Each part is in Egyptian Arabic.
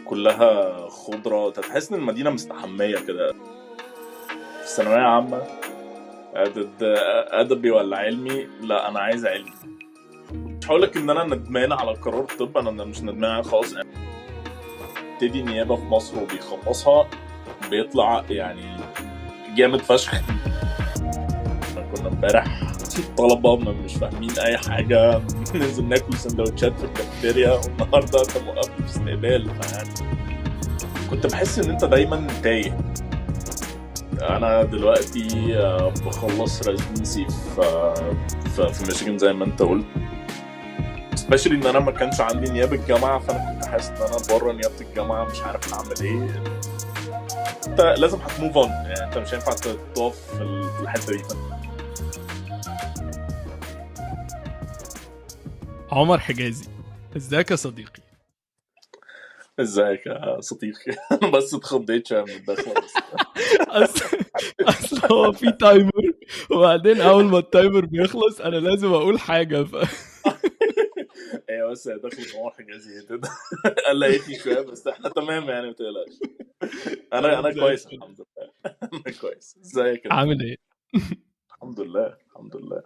كلها خضرة، تحس ان المدينة مستحمية كده. في الثانوية عامة أدبي ولا علمي؟ لا أنا عايز علمي. مش هقولك إن أنا ندمان على قرار الطب، أنا مش ندمان عليه خالص. ابتدي نيابة في مصر وبيخلصها بيطلع يعني جامد فشخ. كنا امبارح طلبة مش فاهمين أي حاجة، ننزل ناكل سندوتشات في الكافيتيريا، والنهاردة أنت موقف في استقبال. فيعني كنت بحس إن أنت دايما تايه. أنا دلوقتي بخلص residency في ميشيغان زي ما أنت قلت، especially إن أنا ما كانش عندي نيابة الجامعة، فأنا كنت حاسس إن أنا بره نيابة الجامعة مش عارف أعمل إيه. أنت لازم هت move on، يعني أنت مش هينفع تقف في الحتة دي. عمر حجازي، ازيك يا صديقي؟ ازيك يا صديقي؟ انا بس اتخضيت شوية من الدخلة بس. اصل هو في timer، وبعدين اول ما ال timer بيخلص انا لازم اقول حاجة ايوه بس يا دخلة عمر حجازي قلقتني شوية، بس احنا تمام يعني، ما تقلقش. انا كويس الحمد لله. انا كويس. ازيك؟ عامل ايه؟ الحمد لله الحمد لله.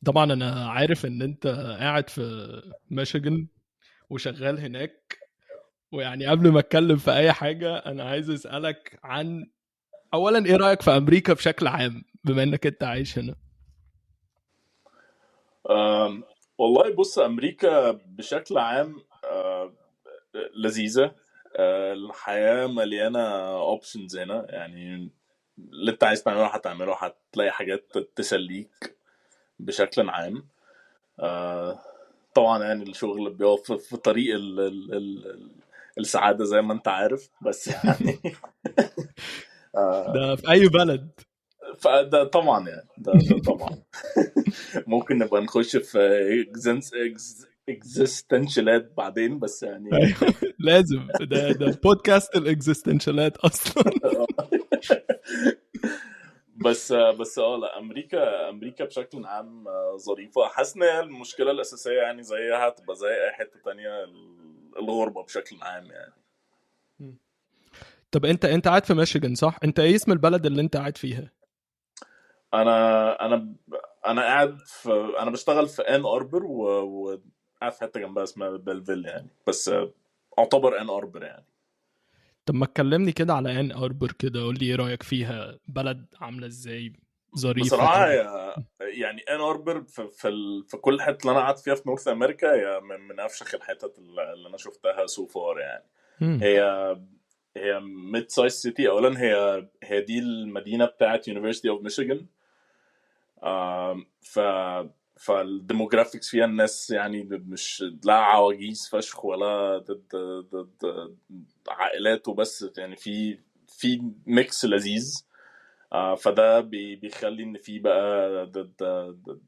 طبعا انا عارف ان انت قاعد في ميشيغان وشغال هناك، ويعني قبل ما اتكلم في اي حاجة انا عايز اسالك عن اولا ايه رايك في امريكا بشكل عام بما انك انت عايش هنا؟ والله بص، امريكا بشكل عام لذيذة. الحياة مليانة options هنا، يعني اللي انت عايز تعمله هتعمله، هتلاقي حاجات تسليك بشكل عام. طبعا يعني الشغل بيقف في طريق ال ال ال السعادة زي ما انت عارف، بس يعني ده في اي بلد، فده طبعا يعني ده طبعا. ممكن نبقى نخش في existential ات بعدين، بس يعني لازم ده بودكاست ال existential ات اصلا. بس لا، امريكا بشكل عام ظريفة. حاسس ان هي المشكلة الاساسية يعني زيها هتبقى زي اي حتة تانية، الغربة بشكل عام يعني. طب انت قاعد في ميشيغان صح؟ انت ايه اسم البلد اللي انت قاعد فيها؟ انا انا قاعد في، انا بشتغل في ان اربر وقاعد في حتة جنبها اسمها بلفيل يعني، بس اعتبر ان اربر يعني. طب ما تكلمني كده على ان اربر كده، قول لي ايه رايك فيها، بلد عامله ازاي، ظريفة بصراحة؟ يعني ان اربر في كل حتة اللي انا قعدت فيها في North America هي من افشخ الحتت اللي انا شفتها so far يعني. هي mid size city. اولا هي دي المدينة بتاعه University of Michigan، فال demographics فيها الناس يعني مش لا عواجيز فشخ ولا ضد عائلات وبس، يعني في mix لذيذ. فده بيخلي ان في بقى ضد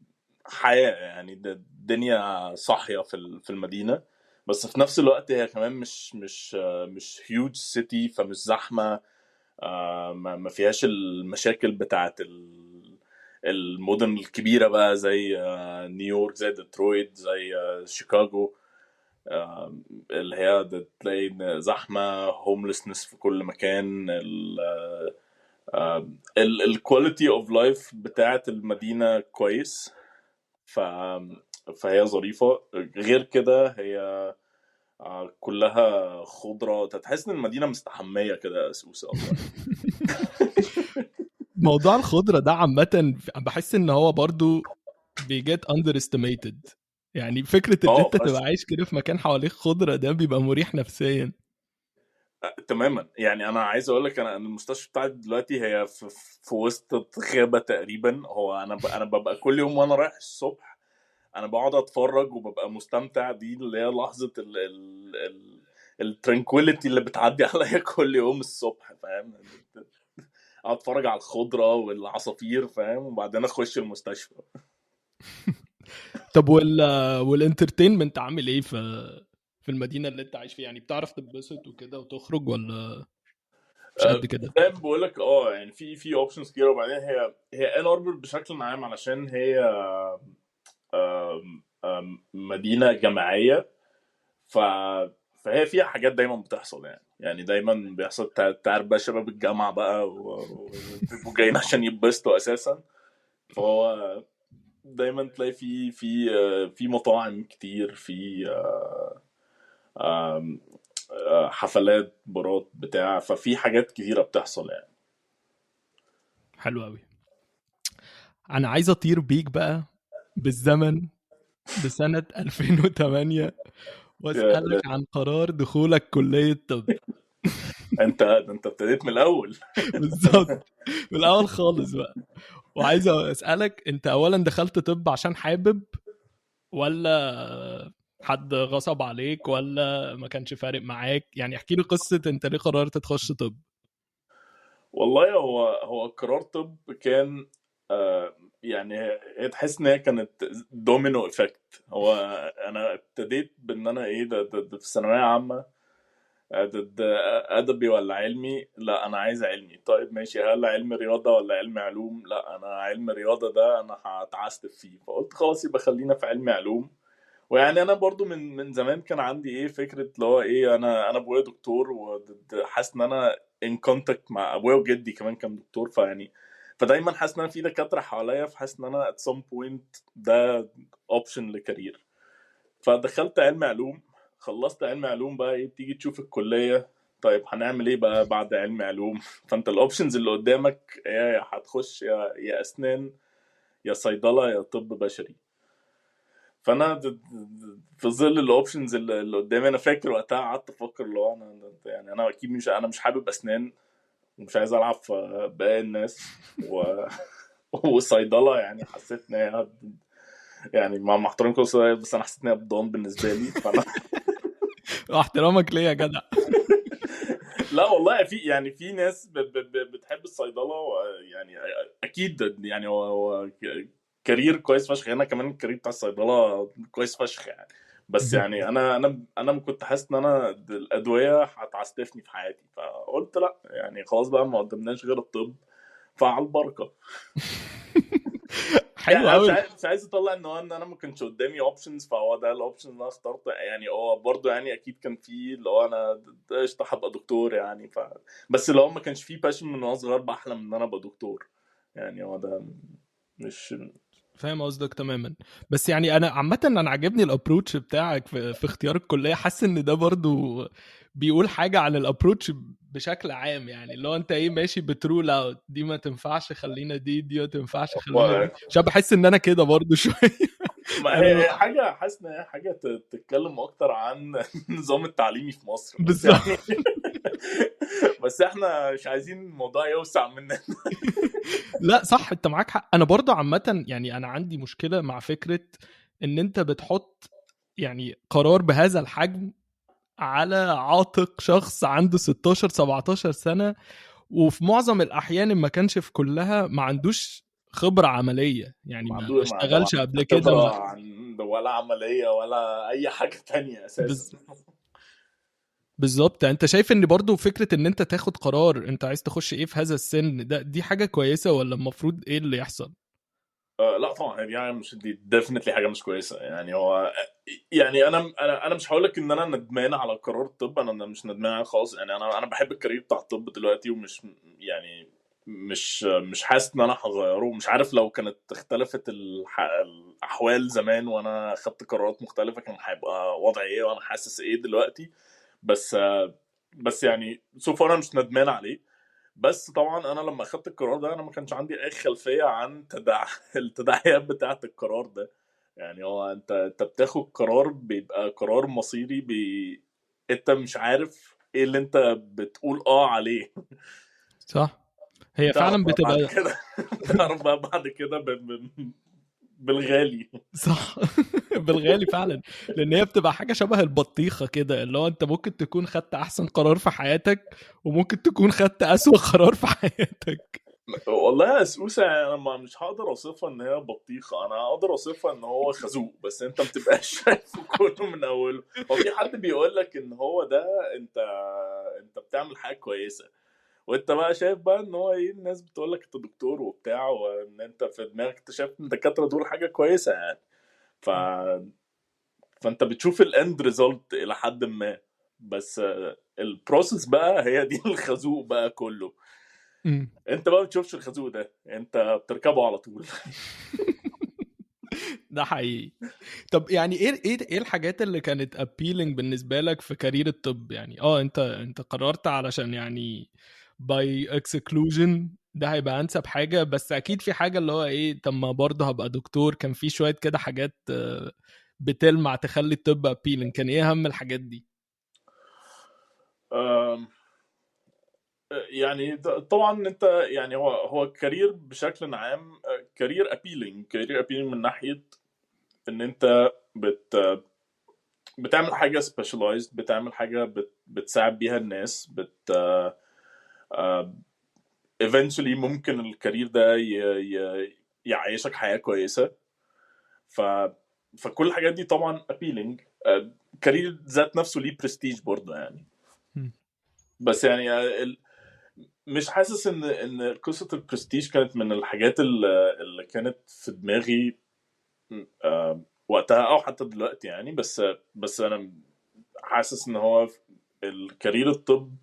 حياة، يعني الدنيا صاحية في المدينة، بس في نفس الوقت هي كمان مش huge city، فمش زحمة. ما فيهاش المشاكل بتاعت المدن الكبيرة بقى زي نيويورك، زي ديترويت، زي شيكاغو، اللي هي تلاقي زحمة، homelessness في كل مكان. ال quality of life بتاعت المدينة كويس، فهي ظريفة. غير كده هي كلها خضرة، تحس ان المدينة مستحمية كده سوسة. موضوع الخضرة ده عامة بحس ان هو برضو بي get underestimated، يعني فكرة ان انت تبقى عايش كده في مكان حواليك خضرة ده بيبقى مريح نفسيا. تماما. يعني انا عايز اقول لك، انا المستشفى بتاعتي دلوقتي هي في وسط غابة تقريبا. هو انا ببقى كل يوم وانا رايح الصبح انا بقعد اتفرج وببقى مستمتع. دي اللي هي لحظة ال tranquility اللي بتعدي عليا كل يوم الصبح، فاهم؟ اتفرج على الخضرة والعصافير، فاهم؟ وبعدين اخش المستشفى. طب وال entertainment عامل ايه في المدينة اللي انت عايش فيها؟ يعني بتعرف تتبسط وكده وتخرج ولا مش قد كده؟ زي ما بقول لك، يعني في options كتير. وبعدين هي ان اربر بشكل عام علشان هي مدينة جامعية، فهي فيها حاجات دايما بتحصل يعني، يعني دايما بيحصل، تعرف بقى شباب الجامعة بقى وبيبقوا جايين عشان يتبسطوا اساسا، فهو دايما تلاقي في مطاعم كتير، في آم، حفلات، بارات بتاع، ففي حاجات كتيرة بتحصل يعني. حلو قوي. انا عايز اطير بيك بقى بالزمن لسنة 2008 واسألك عن قرار دخولك كلية طب. انت ابتديت من الاول. بالظبط، من الاول خالص بقى. وعايز اسألك، انت اولا دخلت طب عشان حابب، ولا حد غصب عليك، ولا ما كانش فارق معاك؟ يعني احكي لي قصة انت ليه قررت تخش طب. والله هو قرار طب كان يعني هي تحس ان هي كانت domino effect. هو انا ابتديت بان انا ايه ده في الثانوية عامة، ده ادبي ولا علمي؟ لا انا عايز علمي. طيب ماشي، هل علم رياضة ولا علم علوم؟ لا انا علم رياضة، ده انا هتعستف فيه. فقلت خلاص يبقى خلينا في علم علوم. ويعني انا برضو من زمان كان عندي ايه فكرة اللي هو ايه، انا ابويا دكتور، وحاسس ان انا in contact مع ابويا، وجدي كمان كان دكتور، فيعني فدايما حاسس ان انا في دكاترة حواليا، فحاسس ان انا at some point ده option ل career. فدخلت علم علوم، خلصت علم علوم بقى ايه، تيجي تشوف الكلية، طيب هنعمل ايه بقى بعد علم علوم؟ فانت ال options اللي قدامك يا هتخش يا اسنان، يا صيدلة، يا طب بشري. فانا في ظل ال options اللي قدامي، انا فاكر وقتها قعدت افكر اللي هو انا يعني انا اكيد مش، انا مش حابب اسنان، ومش عايز العب في باقي الناس وصيدله يعني حسيت ان هي يعني مع احترامي كل الصيدلية، بس انا حسيت ان هي بضان بالنسبة لي. فانا احترامك ليا يا جدع. لا والله في يعني في ناس بتحب الصيدله، يعني اكيد يعني هو career كويس فشخ. انا كمان ال career بتاع الصيدله كويس فشخ يعني، بس يعني انا كنت حاسس ان انا الادوية هتعستفني في حياتي، فقلت لا يعني خلاص بقى ما قدمناش غير الطب، فعلى البركة. حلو يعني قوي. مش عايز اطلع ان هو ان انا ما كانش قدامي options، فهو ده ال option اللي انا اخترته يعني. هو برضه يعني اكيد كان في اللي هو انا قشطه هبقى دكتور يعني، بس اللي هو ما كانش فيه passion من وانا صغير بحلم ان انا ابقى دكتور يعني. هو ده مش فاهم قصدك تماما. بس يعني انا عامة انا عجبني ال approach بتاعك في اختيار الكلية. حاسس ان ده برضو بيقول حاجة عن ال approach بشكل عام، يعني اللي هو انت ايه ماشي بت rule out دي ما تنفعش خلينا دي ما تنفعش خلينا دي. عشان بحس ان انا كده برضو شوية. ما هي حاجة حاسس ان هي حاجة تتكلم اكتر عن النظام التعليمي في مصر بالظبط. يعني بس احنا مش عايزين الموضوع يوسع مننا. لا صح، انت معاك حق. انا برضو عامة يعني انا عندي مشكلة مع فكرة ان انت بتحط يعني قرار بهذا الحجم على عاتق شخص عنده 16-17 سنة، وفي معظم الأحيان ما كانش في كلها ما عندوش خبرة عملية، يعني ما اشتغلش قبل كده ولا عملية ولا أي حاجة تانية أساسا. بالظبط. انت شايف ان برضو فكرة ان انت تاخد قرار انت عايز تخش ايه في هذا السن ده، دي حاجة كويسة ولا المفروض ايه اللي يحصل؟ لا طبعا يعني مش دي definitely حاجة مش كويسة يعني. هو يعني انا مش هقول لك ان انا ندمان على قرار الطب، انا مش ندمان عليه خالص يعني. انا بحب ال career بتاع الطب دلوقتي، ومش يعني مش حاسس ان انا هغيره. مش عارف لو كانت اختلفت الاحوال زمان وانا خدت قرارات مختلفة كان هيبقى وضعي ايه وانا حاسس ايه دلوقتي. بس يعني so far انا مش ندمان عليه. بس طبعا انا لما اخدت القرار ده انا ما كانش عندي اي خلفية عن التداعيات بتاعه القرار ده يعني. هو انت بتاخد قرار بيبقى قرار مصيري، انت مش عارف ايه اللي انت بتقول عليه. صح، هي فعلا بتبقى كده. تعرف بقى بعد كده بالغالي. صح. بالغالي فعلا، لان هي بتبقى حاجة شبه البطيخه كده، اللي هو انت ممكن تكون خدت احسن قرار في حياتك وممكن تكون خدت اسوأ قرار في حياتك. والله يا سوسة انا مش هقدر اوصفها ان هي بطيخه، انا هقدر اوصفها ان هو خازوق، بس انت ما بتبقاش شايفه كله من اوله. هو في حد بيقول لك ان هو ده انت بتعمل حاجة كويسة، وانت بقى شايف بقى ان هو ايه، الناس بتقول لك انت دكتور وبتاع، وان انت في دماغك انت شايف ان الدكاترة دول حاجة كويسة يعني. فانت بتشوف ال end result الى حد ما، بس ال process بقى هي دي الخازوق بقى كله. انت بقى ما بتشوفش الخازوق ده، انت بتركبه على طول. ده حقيقي. طب يعني ايه الحاجات اللي كانت appealing بالنسبة لك في career الطب؟ يعني انت قررت علشان يعني by exclusion ده هيبقى انسب حاجه، بس اكيد في حاجة اللي هو ايه، طب ما برضه هبقى دكتور. كان في شوية كده حاجات بتلمع تخلي الطب appealing. كان ايه اهم الحاجات دي؟ يعني طبعا انت يعني هو career بشكل عام career appealing، career appealing من ناحية ان انت بتعمل حاجة specialized، بتعمل حاجة بتساعد بيها الناس، eventually ممكن ال career ده يعيشك حياة كويسة. فكل الحاجات دي طبعا appealing. career ذات نفسه ليه برستيج برضه يعني. بس يعني مش حاسس ان قصة البرستيج كانت من الحاجات اللي كانت في دماغي وقتها او حتى دلوقتي يعني. بس انا حاسس ان هو ال career الطب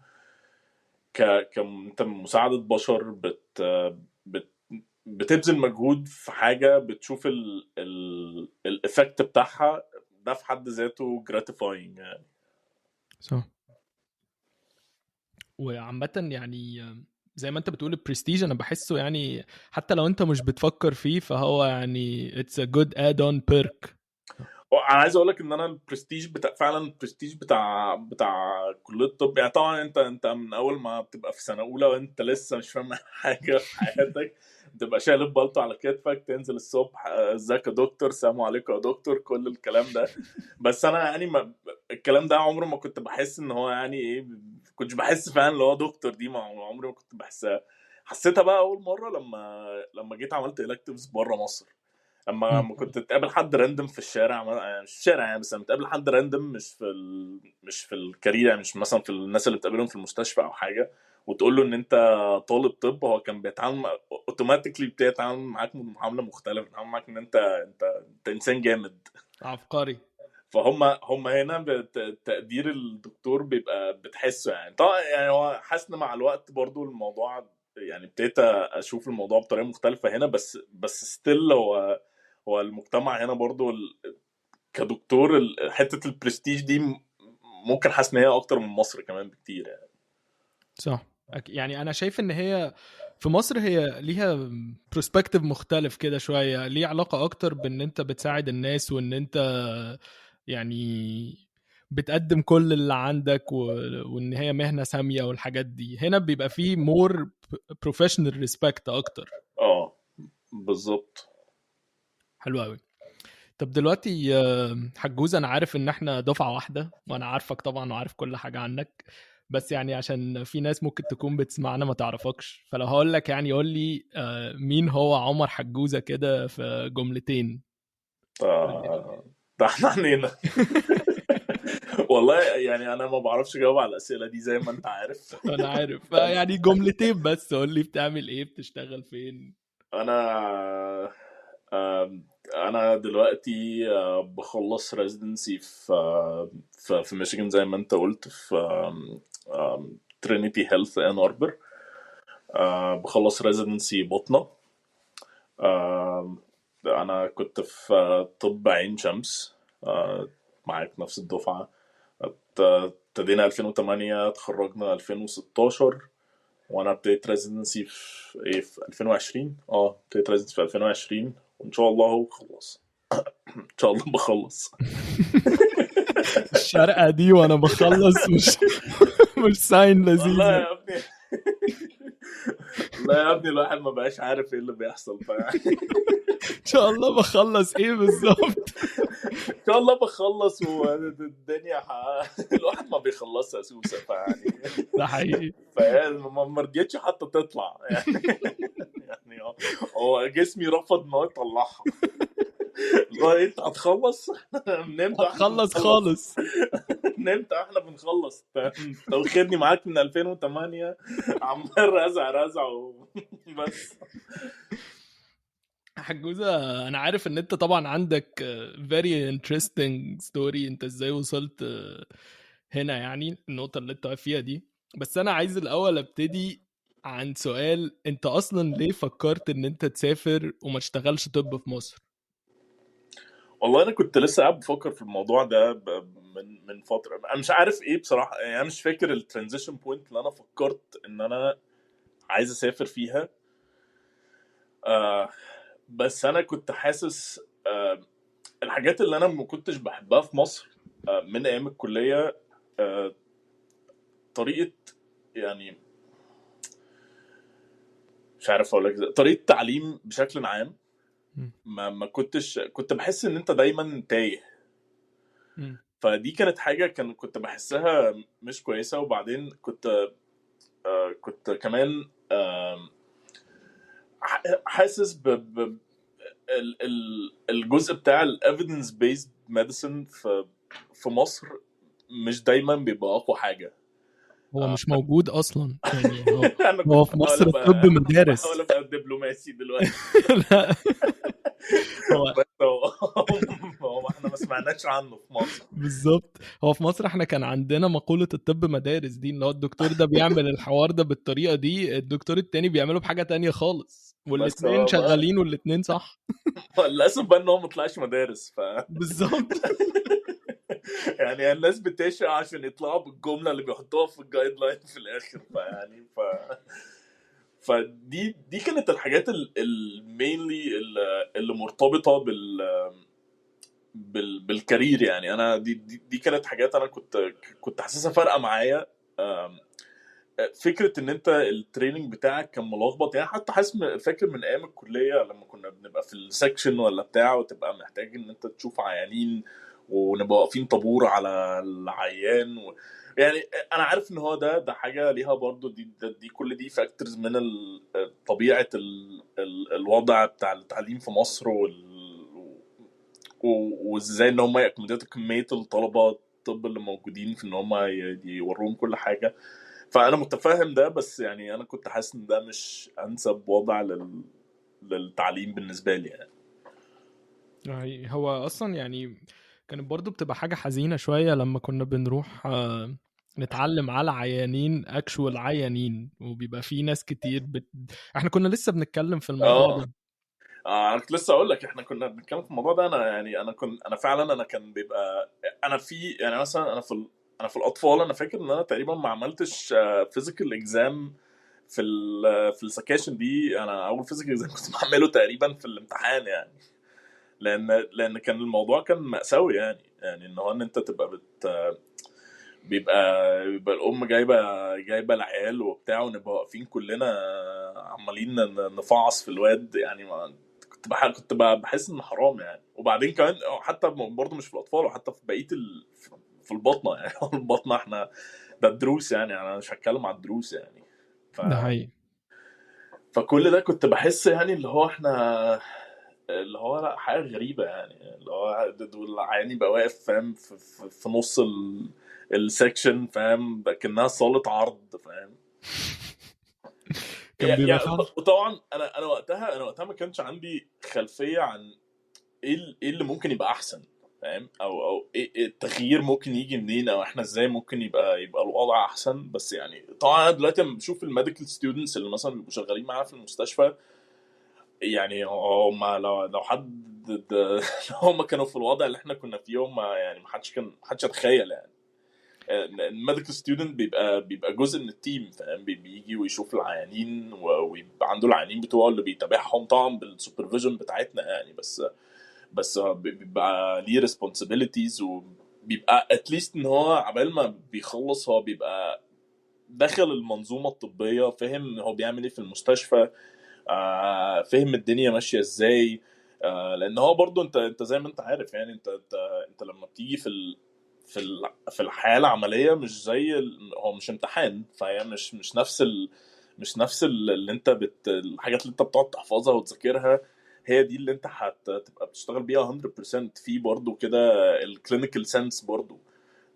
انت مساعدة بشر، بتبذل مجهود في حاجة بتشوف ال effect بتاعها، ده في حد ذاته gratifying يعني. صح. وعامة يعني زي ما انت بتقول البرستيج انا بحسه يعني حتى لو انت مش بتفكر فيه فهو يعني it's a good add-on perk. انا عايز اقول لك ان انا البرستيج بتاع فعلا البرستيج بتاع كليه الطب يعني طبعا انت من اول ما بتبقى في سنة اولى وانت لسه مش فاهم حاجة في حياتك، بتبقى شايل البلطو على كتفك، تنزل الصبح ازيك يا دكتور، السلام عليكم يا دكتور، كل الكلام ده. بس انا يعني ما الكلام ده عمره ما كنت بحس ان هو يعني ايه، كنتش بحس فعلا اللي هو دكتور دي، ما عمري ما كنت بحسها. حسيتها بقى اول مرة لما جيت عملت electives بره مصر، لما كنت تقابل حد random في الشارع، يعني مش في الشارع يعني، بس لما تقابل حد random مش في ال career يعني، مش مثلا في الناس اللي بتقابلهم في المستشفى او حاجة، وتقول له ان انت طالب طب، هو كان بيتعامل automatically، بيتعامل معاك معاملة مختلفة، بيتعامل معاك ان انت انسان جامد عبقري. فهم هنا تقدير الدكتور بيبقى بتحسه يعني. طبعا يعني هو حاسس ان مع الوقت برضو الموضوع يعني ابتديت اشوف الموضوع بطريقة مختلفة هنا، بس still هو المجتمع هنا برضو كدكتور حتة البرستيج دي ممكن حاسس ان هي اكتر من مصر كمان بكتير يعني. صح. يعني انا شايف ان هي في مصر هي ليها perspective مختلف كده شوية، ليه علاقة اكتر بان انت بتساعد الناس وان انت يعني بتقدم كل اللي عندك وان هي مهنة سامية والحاجات دي. هنا بيبقى فيه more professional respect اكتر. بالظبط. حلو قوي. طب دلوقتي حجوز، انا عارف ان احنا دفعة واحدة وانا عارفك طبعا وعارف كل حاجة عنك، بس يعني عشان في ناس ممكن تكون بتسمعنا ما تعرفكش، فلو هقول لك يعني قول لي مين هو عمر حجوزة كده في جملتين. ده احنا عنينا. والله يعني انا ما بعرفش اجاوب على الاسئلة دي زي ما انت عارف. انا عارف، يعني جملتين بس، قول لي بتعمل ايه، بتشتغل فين. انا دلوقتي بخلص residency في ميشيغان زي ما انت قلت، في Trinity Health Ann Arbor. بخلص residency بطنه. انا كنت في طب عين شمس، معاك نفس الدفعة، ابتدينا 2008، اتخرجنا 2016، وانا ابتديت residency في 2020. ابتديت residency في 2020، وان شاء الله هو خلص. ان شاء الله بخلص. الشرقه دي وانا بخلص مش sign لذيذ. والله يا ابني، والله يا ابني الواحد ما بقاش عارف ايه اللي بيحصل. ان شاء الله بخلص ايه بالظبط. ان شاء الله بخلص والدنيا الواحد ما بيخلصها سوسة، فيعني ده حقيقي. ما رضيتش حتى تطلع يعني هو جسمي رفض ان هو يطلعها. والله انت هتخلص؟ نمت هتخلص خالص. نمت احنا بنخلص. لو خدني معاك من 2008 عمال رزع رزع وبس. حجوزة، انا عارف ان انت طبعا عندك very interesting story، انت ازاي وصلت هنا، يعني النقطة اللي انت واقف فيها دي. بس انا عايز الاول ابتدي عن سؤال، انت اصلا ليه فكرت ان انت تسافر وما تشتغلش طب في مصر؟ والله انا كنت لسه قاعد بفكر في الموضوع ده من فترة، انا مش عارف ايه بصراحة، يعني انا مش فاكر ال transition point اللي انا فكرت ان انا عايز اسافر فيها. بس انا كنت حاسس الحاجات اللي انا ما كنتش بحبها في مصر من ايام الكلية، طريقه، يعني مش عارف اقول لك، طريقه التعليم بشكل عام ما كنتش، كنت بحس ان انت دايما تايه. فدي كانت حاجة كنت بحسها مش كويسة. وبعدين كنت كمان حاسس ب الجزء بتاع ال evidence based medicine في مصر مش دايما بيبقى اقوى حاجة. هو مش موجود اصلا يعني. هو في مصر الطب مدارس. بحاول ابقى دبلوماسي دلوقتي. لا هو احنا ما سمعناش عنه في مصر. بالظبط. هو في مصر احنا كان عندنا مقولة الطب مدارس دي، اللي هو الدكتور ده بيعمل الحوار ده بالطريقة دي، الدكتور التاني بيعمله بحاجة تانية خالص، والاثنين شغالين والاثنين صح. للاسف بقى ان هو ما طلعش مدارس بالظبط. يعني الناس بتشقى عشان يطلعوا بالجملة اللي بيحطوها في ال guideline في الاخر. فيعني فدي دي كانت الحاجات ال mainly اللي مرتبطة بال career. يعني انا دي كانت حاجات انا كنت حاسسها فارقه معايا. فكرة ان انت ال training بتاعك كان ملخبط، يعني حتى حاسس فاكر من ايام الكلية لما كنا بنبقى في ال section ولا بتاع، وتبقى محتاج ان انت تشوف عيانين ونبقى واقفين طابور على العيان يعني انا عارف ان هو ده حاجة ليها برضو دي كل دي factors من طبيعة الوضع بتاع التعليم في مصر وازاي ان هم ي accommodate وا كمية الطلبة الطب اللي موجودين في ان هم يوروهم كل حاجة. فانا متفهم ده، بس يعني انا كنت حاسس ان ده مش انسب وضع للتعليم بالنسبة لي. يعني هو اصلا يعني كانت برضو بتبقى حاجة حزينة شوية لما كنا بنروح نتعلم على عيانين، actual عيانين، وبيبقى في ناس كتير احنا كنا لسه بنتكلم في الموضوع ده. انا كنت لسه اقول لك احنا كنا بنتكلم في الموضوع ده. انا يعني انا فعلا انا كان بيبقى انا في يعني مثلا انا في الاطفال، انا فاكر ان انا تقريبا ما عملتش physical exam في ال section دي. انا اول physical exam كنت بعمله تقريبا في الامتحان، يعني لان كان الموضوع كان مأساوي. يعني ان هو ان انت تبقى بيبقى الام جايبه العيال وبتاع، ونبقى واقفين كلنا عمالين نفعص في الواد. يعني ما كنت بحس ان حرام يعني. وبعدين كمان حتى برضه مش في الاطفال، وحتى في بقية في البطنه يعني. البطنه احنا ده الدروس، يعني انا مش هتكلم على الدروس يعني. ده حقيقي. فكل ده كنت بحس يعني اللي هو احنا اللي هو لا حاجة غريبة، يعني اللي هو دول عياني بقى واقف فاهم في نص ال section فاهم، كأنها صاله عرض فاهم. يعني وطبعا انا وقتها ما كانش عندي خلفية عن ايه اللي ممكن يبقى احسن فاهم، او ايه التغيير ممكن يجي منين، او احنا ازاي ممكن يبقى الوضع احسن. بس يعني طبعا انا دلوقتي لما بشوف ال medical students اللي مثلا بيبقوا شغالين معانا في المستشفى، يعني هم لو حد هم كانوا في الوضع اللي احنا كنا فيه، هم يعني ما حدش يتخيل. يعني ال medical student بيبقى جزء من ال team فاهم، بيجي ويشوف العيانين ويبقى عنده العيانين بتوعه اللي بيتابعهم طبعا بال supervision بتاعتنا يعني، بس بيبقى ليه responsibilities، وبيبقى at least ان هو عبال ما بيخلص هو بيبقى داخل المنظومة الطبية، فاهم هو بيعمل ايه في المستشفى، فهم الدنيا ماشية ازاي. لان هو برضو انت زي ما انت عارف يعني، انت لما بتيجي في الحياة العملية مش زي هو مش امتحان، فهي مش نفس مش نفس اللي انت الحاجات اللي انت بتقعد تحفظها وتذاكرها هي دي اللي انت هتبقى بتشتغل بيها 100%. في برضو كده ال clinical sense برضو،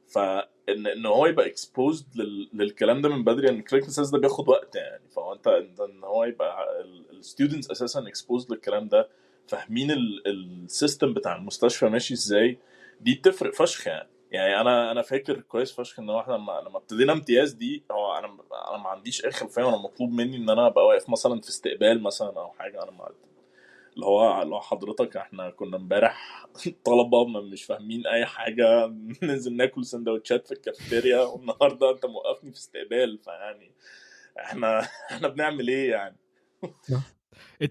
فان ان هو يبقى exposed للكلام ده من بدري، ان ال clinical sense ده بياخد وقت يعني. فهو انت ان هو يبقى ال students اساسا exposed للكلام ده، فاهمين ال system بتاع المستشفى ماشي ازاي، دي بتفرق فشخ يعني. يعني انا فاكر كويس فشخ ان هو احنا لما ابتدينا امتياز دي، هو انا ما عنديش اي خلفية، وانا مطلوب مني ان انا ابقى واقف مثلا في استقبال مثلا او حاجة. انا ما اللي هو حضرتك احنا كنا امبارح طلبه ما مش فاهمين اي حاجة، ننزل ناكل سندوتشات في الكافيتيريا، والنهارده انت موقفني في استقبال، فيعني احنا بنعمل ايه يعني؟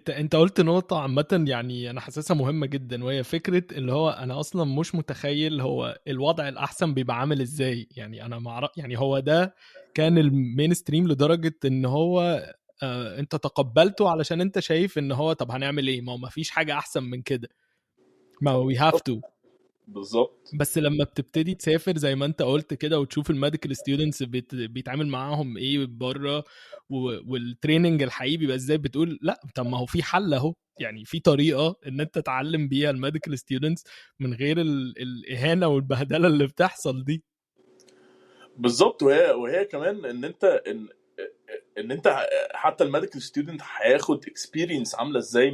انت قلت نقطة عامة يعني انا حاسسها مهمة جدا، وهي فكرة اللي هو انا اصلا مش متخيل هو الوضع الاحسن بيبقى عامل ازاي. يعني انا ما يعني هو ده كان ال mainstream لدرجة ان هو انت تقبلته علشان انت شايف ان هو طب هنعمل ايه، ما هو ما فيش حاجة احسن من كده، ما هو we have to. بالظبط. بس لما بتبتدي تسافر زي ما انت قلت كده وتشوف ال medical students بيتعامل معاهم ايه بره وال training الحقيقي بيبقى ازاي، بتقول لا طب ما هو في حل اهو، يعني في طريقه ان انت تعلم بيها ال medical students من غير الاهانة والبهدله اللي بتحصل دي. بالظبط. وهي كمان ان انت ان انت حتى ال medical student هياخد experience عامله ازاي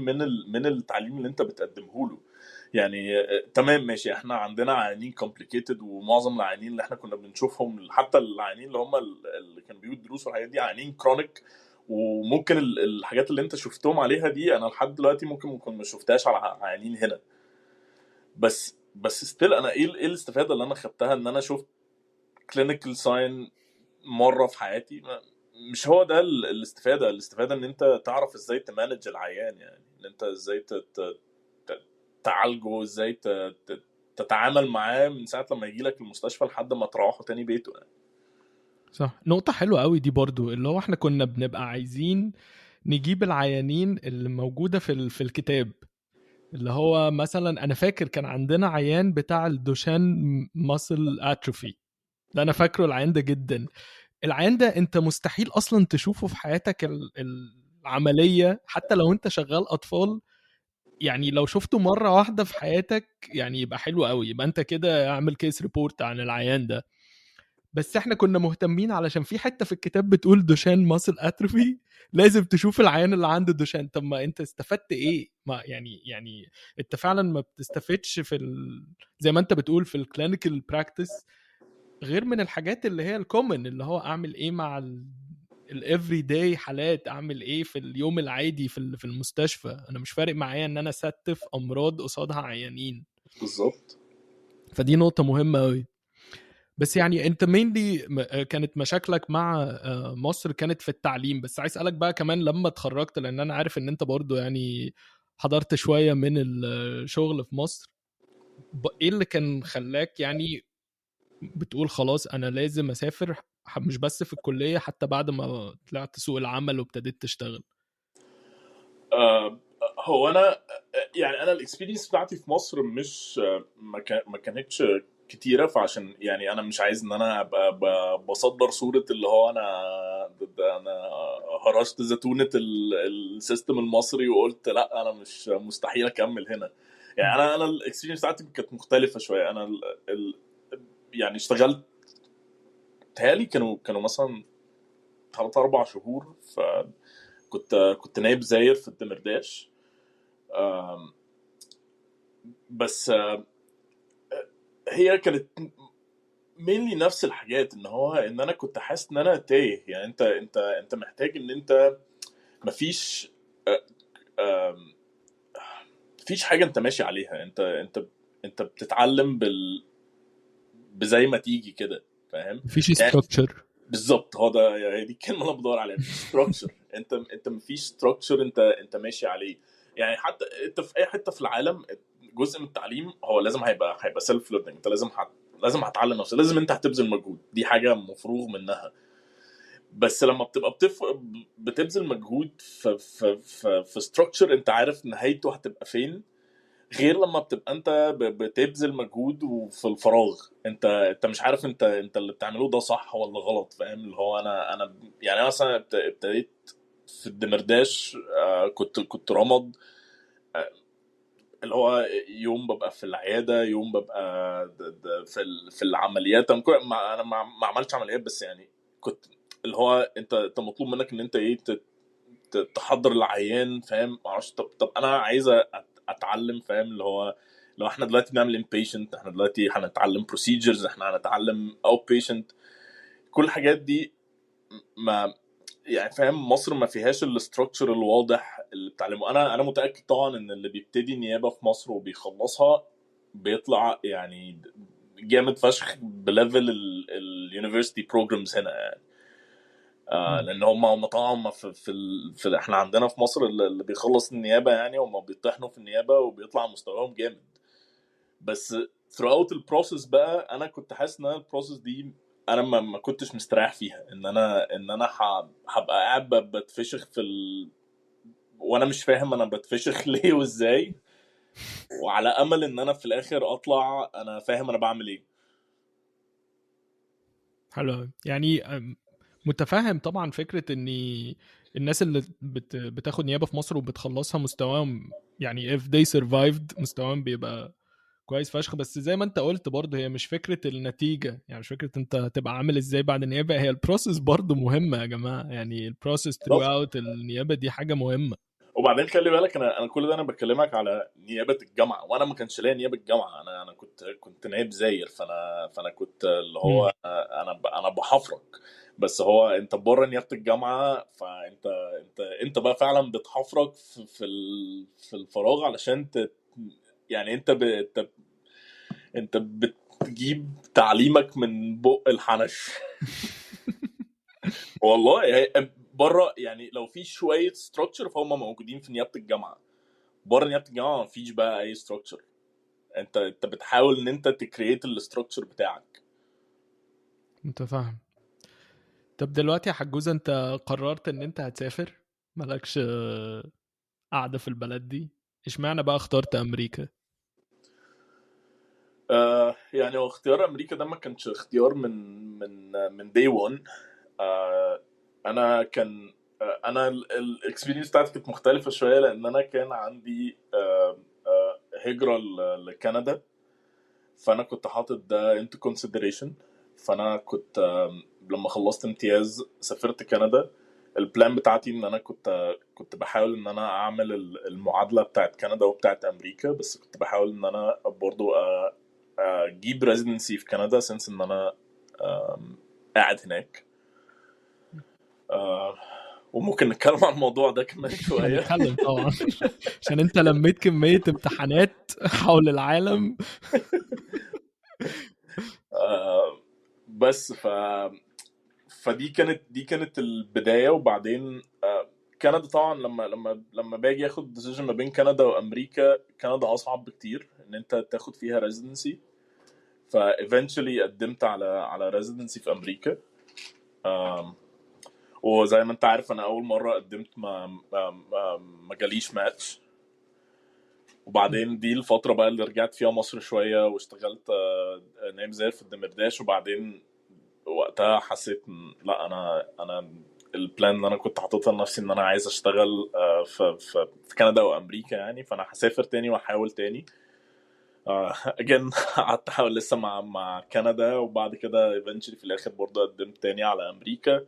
من التعليم اللي انت بتقدمه له. يعني تمام ماشي، احنا عندنا عيانين complicated، ومعظم العيانين اللي احنا كنا بنشوفهم حتى العيانين اللي هم اللي كانوا بيدوا دروس والحاجات دي عيانين chronic، وممكن الحاجات اللي انت شفتهم عليها دي انا لحد دلوقتي ممكن ما شفتهاش على عيانين هنا. بس still انا ايه الاستفادة اللي انا خدتها ان انا شفت clinical sign مرة في حياتي؟ مش هو ده الاستفادة. الاستفادة ان انت تعرف ازاي ت manage العيان، يعني ان انت ازاي تعالجه، ازاي تتعامل معاه من ساعة لما يجي لك المستشفى لحد ما تروحه تاني بيته يعني. صح، نقطة حلوة قوي دي برضو، اللي هو احنا كنا بنبقى عايزين نجيب العيانين اللي موجودة في الكتاب، اللي هو مثلا انا فاكر كان عندنا عيان بتاع ال Duchenne muscle atrophy، ده انا فاكره العيان ده جدا. العيان ده انت مستحيل اصلا تشوفه في حياتك العملية، حتى لو انت شغال اطفال، يعني لو شفته مرة واحدة في حياتك يعني يبقى حلو قوي، يبقى انت كده اعمل case report عن العيان ده. بس احنا كنا مهتمين علشان في حتة في الكتاب بتقول Duchenne muscle atrophy، لازم تشوف العيان اللي عنده Duchenne. طب ما انت استفدت ايه؟ ما يعني انت فعلا ما بتستفدش في زي ما انت بتقول في ال clinical practice، غير من الحاجات اللي هي ال common، اللي هو اعمل ايه مع ال everyday حالات، اعمل ايه في اليوم العادي في المستشفى. انا مش فارق معايا ان انا ستف امراض قصادها عيانين. بالظبط. فدي نقطة مهمة قوي. بس يعني انت mainly كانت مشاكلك مع مصر كانت في التعليم، بس عايز اسالك بقى كمان لما اتخرجت، لان انا عارف ان انت برضو يعني حضرت شوية من الشغل في مصر، ايه اللي كان خلاك يعني بتقول خلاص انا لازم اسافر، مش بس في الكلية، حتى بعد ما طلعت سوق العمل وابتديت تشتغل؟ هو انا يعني انا ال experience بتاعتي في مصر مش ما كانتش كتيرة، فعشان يعني انا مش عايز ان انا ابقى بصدر صوره اللي هو انا هرشت زتونه ال system المصري وقلت لا انا مش مستحيل اكمل هنا. يعني انا ال experience بتاعتي كانت مختلفة شوية. انا يعني اشتغلت تهيألي كانوا مثلا 3-4 شهور، فكنت نايب زاير في الدمرداش. بس هي كانت mainly نفس الحاجات، ان هو ان انا كنت حاسس ان انا تايه. يعني انت انت انت محتاج ان انت مفيش مفيش حاجة انت ماشي عليها، انت انت انت بتتعلم بزي ما تيجي كده، فاهم؟ مفيش structure. بالظبط، هو ده يعني دي الكلمة اللي انا بدور عليها، مفيش structure. انت مفيش structure انت ماشي عليه. يعني حتى انت في اي حتة في العالم جزء من التعليم هو لازم هيبقى self learning. انت لازم هتعلم نفسك، لازم انت هتبذل مجهود، دي حاجة مفروغ منها. بس لما بتبقى بتبذل مجهود في في في, في structure انت عارف نهايته هتبقى فين، غير لما بتبقى انت بتبذل مجهود وفي الفراغ انت مش عارف انت اللي بتعمله ده صح ولا غلط، فاهم؟ اللي هو انا يعني مثلا ابتديت في الدمرداش، كنت رمض، اللي هو يوم ببقى في العيادة، يوم ببقى في العمليات. انا ما عملتش عمليات، بس يعني كنت اللي هو انت مطلوب منك ان انت ايه تحضر العيان، فاهم؟ معرفش. طب انا عايز اتعلم، فاهم؟ اللي هو لو احنا دلوقتي بنعمل inpatient، احنا دلوقتي هنتعلم procedures، احنا هنتعلم outpatient، كل الحاجات دي ما يعني فاهم، مصر ما فيهاش ال structure الواضح اللي بتعلمه. انا متاكد طبعا ان اللي بيبتدي نيابة في مصر وبيخلصها بيطلع يعني جامد فشخ ب level ال university programs هنا يعني. لان هم طبعا هم في في, ال... في احنا عندنا في مصر اللي بيخلص النيابة يعني هم بيطحنوا في النيابة وبيطلع مستواهم جامد. بس throughout ال process بقى انا كنت حاسس ان انا ال process دي انا ما كنتش مستريح فيها، ان انا هبقى قاعد بتفشخ وانا مش فاهم انا بتفشخ ليه وازاي، وعلى امل ان انا في الاخر اطلع انا فاهم انا بعمل ايه. حلو أوي. يعني متفهم طبعا فكرة ان الناس اللي بتاخد نيابة في مصر وبتخلصها مستواهم يعني if they survived مستواهم بيبقى كويس فشخ. بس زي ما انت قلت برضه هي مش فكرة النتيجة، يعني مش فكرة انت هتبقى عامل ازاي بعد النيابة، هي ال process برضه مهمة يا جماعة. يعني ال process throughout النيابة دي حاجة مهمة. وبعدين خلي بالك انا كل ده انا بكلمك على نيابة الجامعة، وانا ما كانش ليا نيابة الجامعة، انا كنت نائب زاير، فانا كنت اللي هو انا بحفرك. بس هو انت بره نيابة الجامعة، فانت انت انت بقى فعلا بتحفرك في الفراغ علشان يعني انت بتجيب تعليمك من بق الحنش والله. بره يعني لو في شوية structure فهم موجودين في نيابة الجامعة، بره نيابة الجامعة ما فيش بقى اي structure. انت بتحاول ان انت ت create ال structure بتاعك. متفاهم. طب دلوقتي يا حجوزه، انت قررت ان انت هتسافر، مالكش قاعدة في البلد دي، اشمعنى بقى اخترت امريكا؟ يعني هو اختيار امريكا ده ما كانش اختيار من day 1. انا كان انا ال experience بتاعتي كانت مختلفة شوية، لان انا كان عندي هجره لكندا، فانا كنت حاطط ده into consideration. فانا كنت لما خلصت امتياز سافرت كندا. ال plan بتاعتي ان انا كنت بحاول ان انا اعمل المعادلة بتاعت كندا وبتاعت امريكا، بس كنت بحاول ان انا برضو اجيب residency في كندا since ان انا قاعد هناك. وممكن نتكلم عن الموضوع ده كمان شوية. هنتكلم طبعا، عشان انت لميت كمية امتحانات حول العالم. بس فدي كانت دي كانت البداية. وبعدين كندا طبعا لما باجي اخد decision ما بين كندا وامريكا، كندا اصعب بكتير ان انت تاخد فيها residency، ف eventually قدمت على residency في امريكا. وزي ما انت عارف انا اول مرة قدمت ما جاليش ماتش. وبعدين دي الفترة بقى اللي رجعت فيها مصر شوية واشتغلت نائب زاير في الدمرداش. وبعدين وقتها حسيت إن لا، انا ال plan اللي انا كنت حاططها لنفسي ان انا عايز اشتغل في كندا وامريكا يعني، فانا هسافر تاني واحاول تاني. again قعدت احاول لسه مع كندا، وبعد كده eventually في الاخر برضه قدمت تاني على امريكا،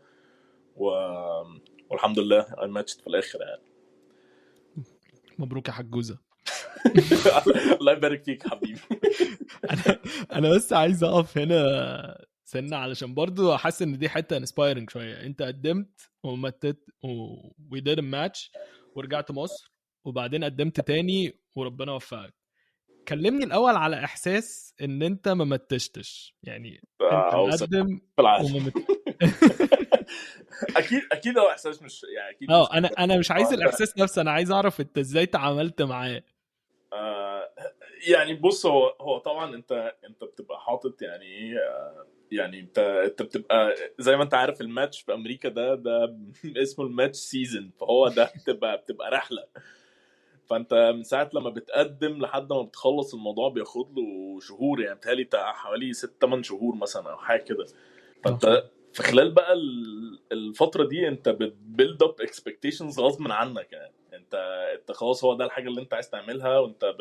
والحمد لله I matched في الاخر يعني. مبروك يا حجوزه. الله يبارك فيك حبيبي. انا بس عايز اقف هنا سنة، علشان برضو حاسس ان دي حتة inspiring شوية. انت قدمت ومتت we didn't match ورجعت مصر، وبعدين قدمت تاني وربنا وفقك. كلمني الاول على احساس ان انت ما متشتش، يعني انت مقدم في العالم. وما مت... اكيد اكيد هو احساس مش يعني اكيد اه انا مش عايز الاحساس نفسه، انا عايز اعرف انت ازاي تعاملت معاه. يعني بص، هو طبعا انت بتبقى حاطط يعني ايه، يعني انت بتبقى زي ما انت عارف الماتش في امريكا ده اسمه ال match season، فهو ده بتبقى رحله. فانت من ساعة لما بتقدم لحد ما بتخلص الموضوع بياخد له شهور، يعني بتهيألي بتاع حوالي 6 8 شهور مثلا او حاجة كده. فانت في خلال بقى الفترة دي انت بت build up expectations غصب عنك، يعني انت خلاص هو ده الحاجة اللي انت عايز تعملها، وانت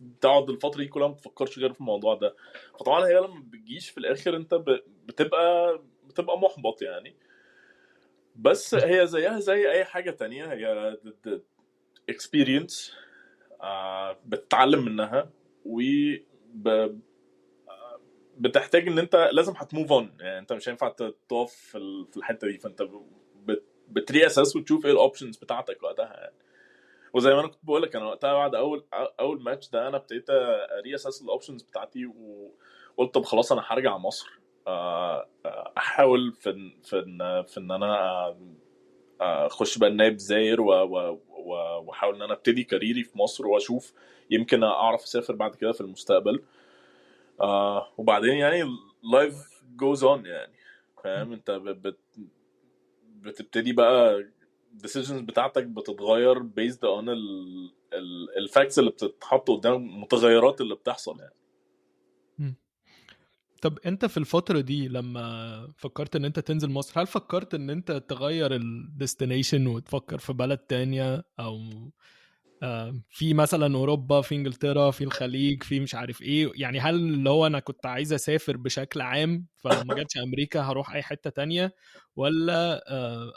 بتقعد الفترة دي كلها ما بتفكرش غير في الموضوع ده. فطبعا هي لما بتجيش في الاخر انت بتبقى محبط يعني. بس هي زيها زي اي حاجة تانية، هي experience بتتعلم منها. و بتحتاج ان انت لازم هت move on، يعني انت مش هينفع تقف في الحتة دي، فانت بت reassess وتشوف ايه ال options بتاعتك وقتها يعني. وزي ما انا كنت بقول لك، انا وقتها بعد اول ماتش ده انا ابتديت reassess ال options بتاعتي، وقلت طب خلاص انا هرجع مصر، احاول في ان انا اخش بقى النائب زاير واحاول ان انا ابتدي career ي في مصر، واشوف يمكن اعرف اسافر بعد كده في المستقبل. وبعدين يعني life goes on يعني، فاهم؟ انت بتبتدي بقى decisions بتاعتك بتتغير based on ال facts اللي بتتحط قدام، المتغيرات اللي بتحصل يعني. طب انت في الفترة دي لما فكرت ان انت تنزل مصر، هل فكرت ان انت تغير ال destination وتفكر في بلد تانية، او في مثلا اوروبا، في انجلترا، في الخليج، في مش عارف ايه؟ يعني هل اللي هو انا كنت عايز اسافر بشكل عام، فلو ما جاتش امريكا هروح اي حتة تانية، ولا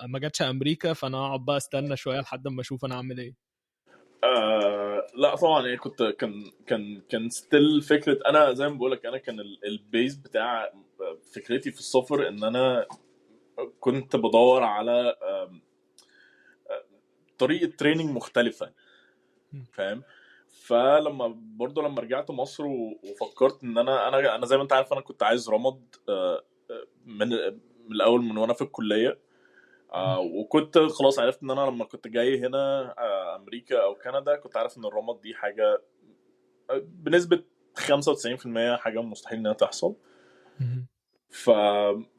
ما جاتش امريكا فانا اقعد بقى استنى شوية لحد ما اشوف انا اعمل ايه؟ لا طبعا، يعني كنت كان still فكره، انا زي ما بقول لك، انا كان ال base بتاع فكرتي في السفر ان انا كنت بدور على طريقه training مختلفه، فاهم؟ فلما برضو لما رجعت مصر وفكرت ان انا زي ما انت عارف انا كنت عايز رمد من الاول، من وانا في الكليه، وكنت خلاص عرفت ان انا لما كنت جاي هنا امريكا او كندا كنت عارف ان الرمد دي حاجة بنسبة 95% حاجة مستحيل انها تحصل.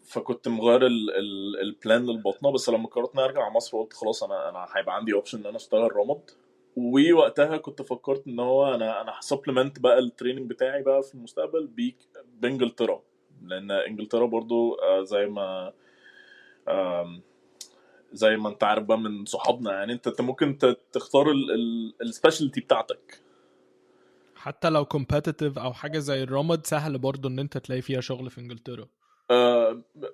فكنت مغير ال plan للبطنه. بس لما قررت اني ارجع مصر قلت خلاص انا هيبقى عندي option ان انا اشتغل رمد. ووقتها كنت فكرت ان هو انا ه supplement بقى ال training بتاعي بقى في المستقبل بانجلترا، لان انجلترا برضو زي ما انت عارف بقى من صحابنا يعني، انت ممكن تختار ال specialty بتاعتك. حتى لو competitive او حاجة زي الرمد، سهل برضو ان انت تلاقي فيها شغل في انجلترا.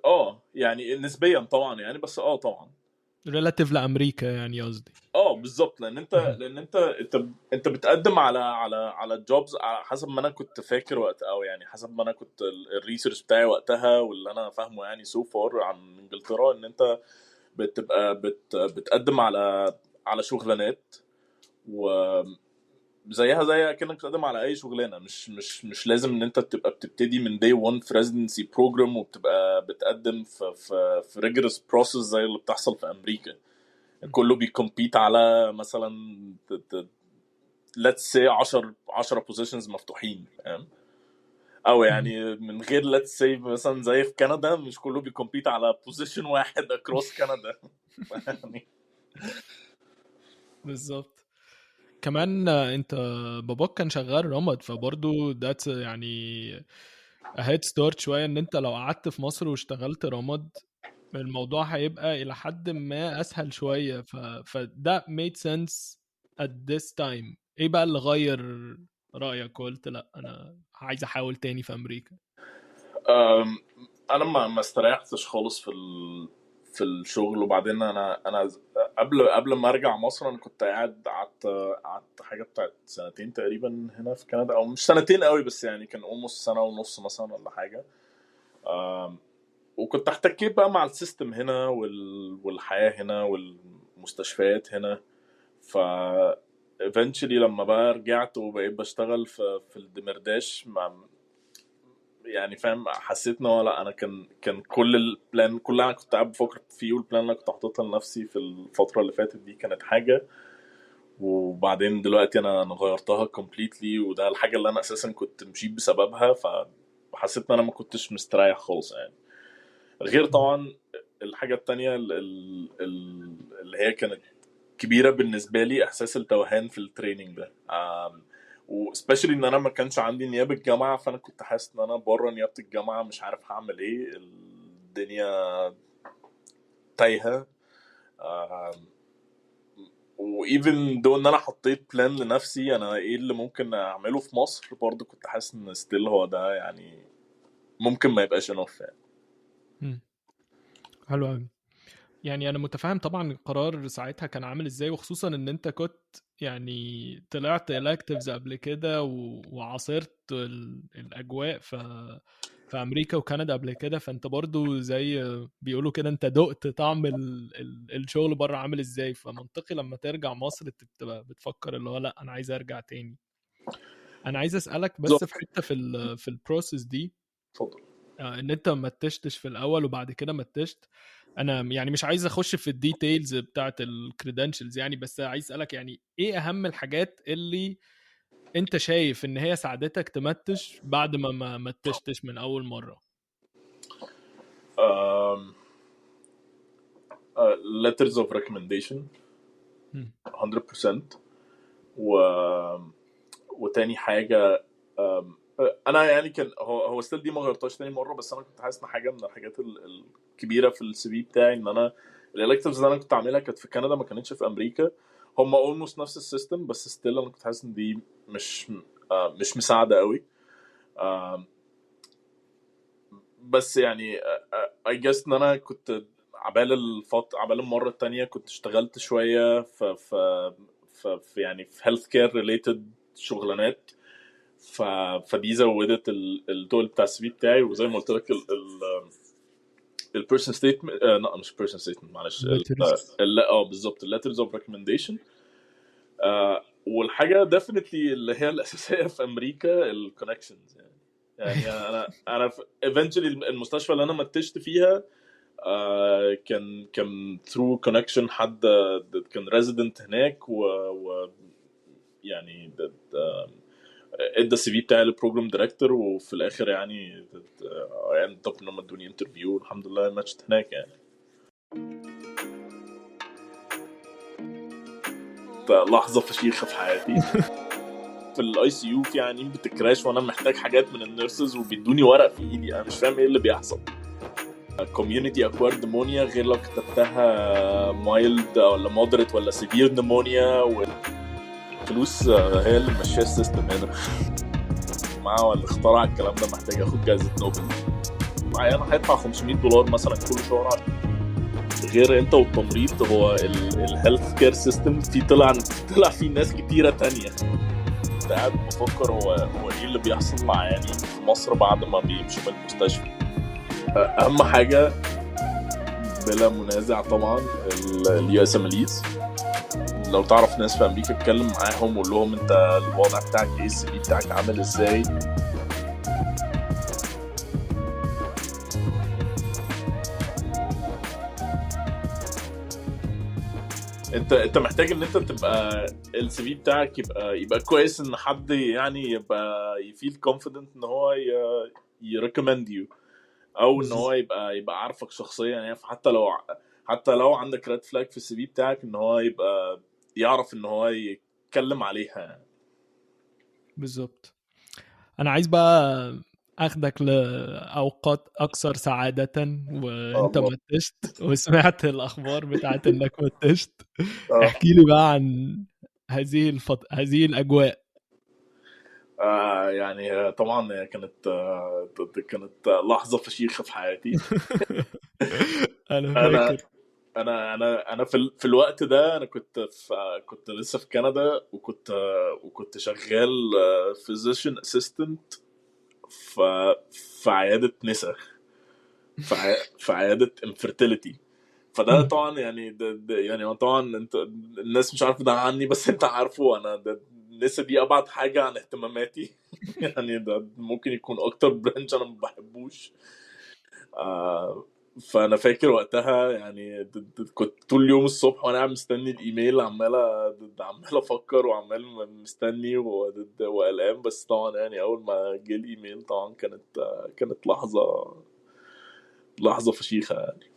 اه، يعني نسبيا طبعا يعني، بس طبعا. relative لامريكا يعني قصدي. اه بالظبط، لان انت لان انت بتقدم على ال jobs على حسب ما انا كنت فاكر وقت، او يعني حسب ما انا كنت ال research بتاعي وقتها واللي انا فاهمه يعني so far عن انجلترا، ان انت بتبقى بتقدم على شغلانات و زيها زي كانك بتقدم على اي شغلانه، مش لازم ان انت تبقى بتبتدي من day 1 في residency program وبتبقى بتقدم في rigorous process زي اللي بتحصل في امريكا. كله بي compete على مثلا let's say 10 positions مفتوحين، فاهم؟ او يعني من غير let's say مثلا زي في كندا، مش كله بي compete على position واحد across كندا يعني. بالظبط. كمان انت باباك كان شغال رمد، فبرضه that's يعني head start شويه، ان انت لو قعدت في مصر واشتغلت رمد الموضوع هيبقى الى حد ما اسهل شويه. فده made sense at this time. ايه بقى اللي غير رايك وقلت لا انا عايز احاول تاني في امريكا؟ انا ما استريحتش خالص في الشغل. وبعدين انا قبل ما ارجع مصر انا كنت قاعد قعدت حاجة بتاعت سنتين تقريبا هنا في كندا، او مش سنتين قوي بس يعني كان almost سنة ونص مثلا ولا حاجه. وكنت احتكيت بقى مع ال system هنا والحياة هنا والمستشفيات هنا. ف eventually لما بقى رجعت وبقيت بشتغل في الدمرداش مع يعني فاهم، حسيت ان هو لا، انا كان كل ال plan، كل اللي انا كنت قاعد بفكر فيه وال plan اللي انا كنت حاططها لنفسي في الفترة اللي فاتت دي كانت حاجه، وبعدين دلوقتي انا غيرتها completely، وده الحاجة اللي انا اساسا كنت مشيت بسببها. فحسيت ان انا ما كنتش مستريح خالص يعني. غير طبعا الحاجة التانية اللي هي كانت كبيرة بالنسبة لي، احساس التوهان في ال training ده، و especially ان انا ما كانش عندي نيابة جامعه، فانا كنت حاسس ان انا بره نيابة الجامعه، مش عارف هعمل ايه، الدنيا تايهه. و even though ان انا حطيت plan لنفسي انا ايه اللي ممكن اعمله في مصر، برضه كنت حاسس ان still هو ده يعني ممكن ما يبقاش enough يعني. حلو قوي. يعني انا متفاهم طبعا القرار ساعتها كان عامل ازاي، وخصوصا ان انت كنت يعني طلعت electives قبل كده وعاصرت الاجواء في امريكا وكندا قبل كده، فانت برضو زي بيقولوا كده انت دقت طعم الشغل بره عامل ازاي، فمنطقي لما ترجع مصر تبقى بتفكر اللي هو لا انا عايز ارجع تاني. انا عايز اسالك بس في حتة في ال process دي. اتفضل. ان انت ما تشتش في الاول وبعد كده ما تشت، انا يعني مش عايز اخش في ال details بتاعه ال credentials يعني، بس عايز اسالك يعني ايه اهم الحاجات اللي انت شايف ان هي ساعدتك تمتش بعد ما متشتش من اول مرة؟ Letters of recommendation 100%. وتاني حاجة انا يعني كان هو still دي ما غيرتهاش تاني مرة، بس انا كنت حاسس ان حاجة من الحاجات الكبيرة في ال CV بتاعي ان انا ال electives اللي انا كنت عاملها كانت في كندا، ما كانتش في امريكا. هم almost نفس ال system، بس still انا كنت حاسس ان دي مش مساعدة قوي. بس يعني I guess ان انا كنت عبال المرة الثانية كنت اشتغلت شوية في في في يعني في health care related شغلانات، فدي زودت التول بتاع ال CV بتاعي. وزي ما قلت لك ال personal statement، لا مش personal statement معلش، بالظبط ال letters of recommendation. والحاجة definitely اللي هي الاساسية في امريكا ال connections. يعني انا eventually المستشفى اللي انا متشت فيها كان through connection، حد كان resident هناك و يعني ادى ال CV بتاعي لل program director، وفي الاخر يعني طب لما ادوني interview الحمد لله ماتشت هناك. يعني لحظة فشيخه في حياتي. في ال ICU في عيانين بت crash وانا محتاج حاجات من ال nurses وبيدوني ورق في ايدي، انا مش فاهم ايه اللي بيحصل. community acquired pneumonia غير لو كتبتها mild ولا moderate ولا severe pneumonia. فلوس هي اللي ماشية ال system هنا. مع اللي اخترع الكلام ده محتاج اخد جائزة نوبل. معايا انا هدفع $500 مثلا كل شهر، غير انت والتمريض. هو ال health care system في طلع فيه ناس كتيرة تانية. كنت قاعد بفكر هو ايه اللي بيحصل مع يعني في مصر بعد ما بيمشوا من المستشفى. اهم حاجة بلا منازع طبعا ال USMLEs. لو تعرف ناس في امريكا اتكلم معاهم وقول لهم انت الوضع بتاعك ايه، ال CV بتاعك عامل ازاي. انت محتاج ان انت تبقى ال CV بتاعك يبقى كويس، ان حد يعني يبقى ي feel confident ان هو ي recommend you، او ان هو يبقى عارفك شخصيا. يعني حتى لو عندك red flag في ال CV بتاعك ان هو يبقى يعرف ان هو يتكلم عليها. بالظبط. انا عايز بقى اخدك لاوقات اكثر سعادة وانت متشت وسمعت الاخبار بتاعت انك متشت. احكي لي بقى عن هذه الاجواء. يعني طبعا كانت لحظة فشيخه في حياتي. انا فاكر انا في الوقت ده انا كنت لسه في كندا، وكنت شغال physician assistant في عيادة نساء، في عيادة infertility. فده طبعا يعني ده يعني طبعا انت الناس مش عارفه ده عني، بس انت عارفه انا ده النساء دي ابعد حاجة عن اهتماماتي. يعني ده ممكن يكون اكتر branch انا ما بحبوش. فانا فاكر وقتها يعني كنت طول اليوم الصبح وانا قاعد مستني الايميل، عمال افكر وعمال مستني وقلقان. بس طبعا يعني اول ما جه الايميل طبعا كانت لحظة فشيخه يعني.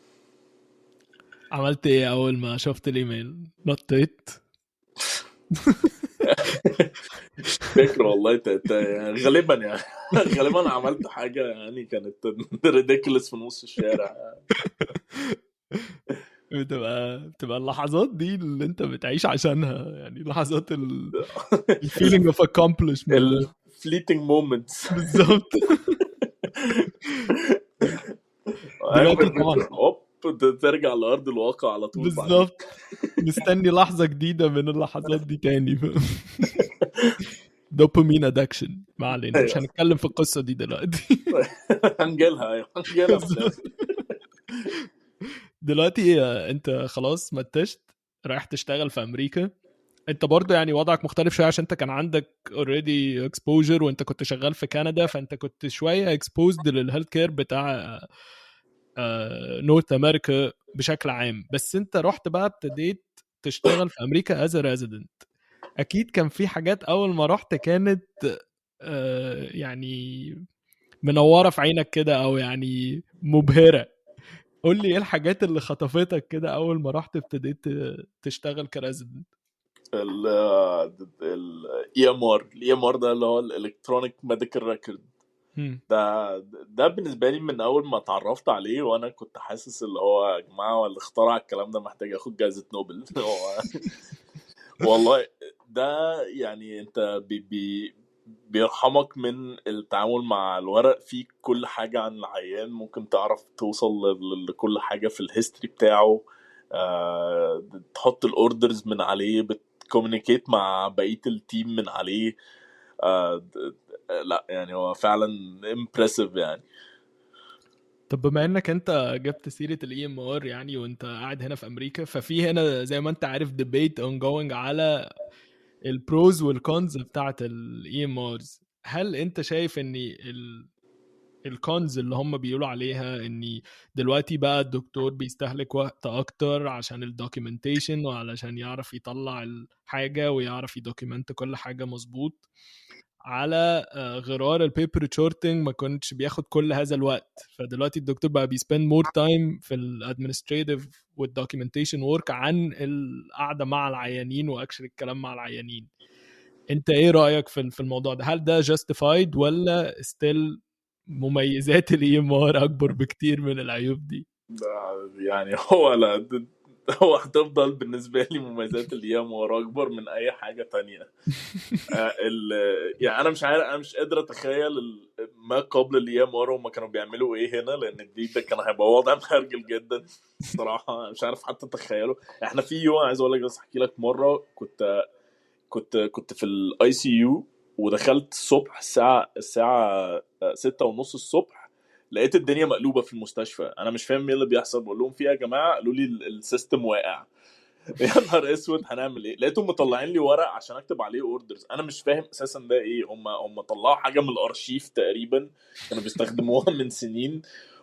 عملت ايه اول ما شفت الايميل؟ نطيت؟ فاكر والله يعني غالبا يعني غالبا عملت حاجة يعني كانت ridiculous في نص الشارع. بتبقى اللحظات دي اللي انت بتعيش عشانها، يعني لحظات ال feeling of accomplishment، ال fleeting moments. بالظبط. دلوقتي طبعا ترجع لارض الواقع على طول بعدين. بالظبط، مستني لحظة جديدة من اللحظات دي تاني. dopamine addiction. ما علينا، مش هنتكلم في القصة دي دلوقتي. هنجيلها، ايوه هنجيلها في الآخر. دلوقتي انت خلاص متشت رايح تشتغل في امريكا. انت برضو يعني وضعك مختلف شوية عشان انت كان عندك already exposure وانت كنت شغال في كندا، فانت كنت شوية exposed لل healthcare بتاع North America بشكل عام. بس انت رحت بقى ابتديت تشتغل في امريكا as a resident. اكيد كان في حاجات اول ما رحت كانت يعني منورة في عينك كده او يعني مبهرة. قول لي ايه الحاجات اللي خطفتك كده اول ما رحت ابتديت تشتغل ك resident؟ ال EMR، ال EMR ده اللي هو ال electronic medical record. ده بالنسبة لي من اول ما اتعرفت عليه وانا كنت حاسس اللي هو يا جماعة اللي اخترع الكلام ده محتاج ياخد جائزة نوبل. هو والله ده يعني انت بي بي بيرحمك من التعامل مع الورق. فيه كل حاجة عن العيان، ممكن تعرف توصل لكل حاجة في ال history بتاعه، تحط ال orders من عليه، بت communicate مع بقية ال team من عليه. لا يعني هو فعلا impressive يعني. طب بما انك انت جبت سيرة ال EMR يعني وانت قاعد هنا في امريكا، ففي هنا زي ما انت عارف debate ongoing على ال pros وال cons بتاعت ال EMRs. هل انت شايف ان ال cons اللي هم بيقولوا عليها ان دلوقتي بقى الدكتور بيستهلك وقت اكتر عشان ال documentation وعلشان يعرف يطلع الحاجة ويعرف ي document كل حاجة مظبوط، على غرار ال paper charting ما كنتش بياخد كل هذا الوقت، فدلوقتي الدكتور بقى بي spend more time في ال administrative وال documentation work عن القعدة مع العيانين و actually الكلام مع العيانين. انت ايه رايك في الموضوع ده؟ هل ده justified ولا still مميزات ال EMR اكبر بكتير من العيوب دي؟ يعني هو لا، هو هتفضل بالنسبة لي مميزات ال EMR اكبر من اي حاجة تانية. يعني انا مش عارف، انا مش قادر اتخيل ما قبل ال EMR هم كانوا بيعملوا ايه هنا، لان دي ده كان هيبقى وضع مهرجل جدا الصراحة، مش عارف حتى اتخيله. احنا في يوم عايز اقول لك، بس احكي لك، مرة كنت في ال ICU ودخلت الصبح الساعه 6:30 الصبح، لقيت الدنيا مقلوبة في المستشفى. انا مش فاهم ايه اللي بيحصل، بقول لهم في ايه يا جماعة؟ قالوا لي ال system واقع. يا نهار اسود، هنعمل ايه؟ لقيتهم مطلعين لي ورق عشان اكتب عليه orders، انا مش فاهم اساسا ده ايه. هم طلعوا حاجة من الارشيف تقريبا كانوا بيستخدموها من سنين،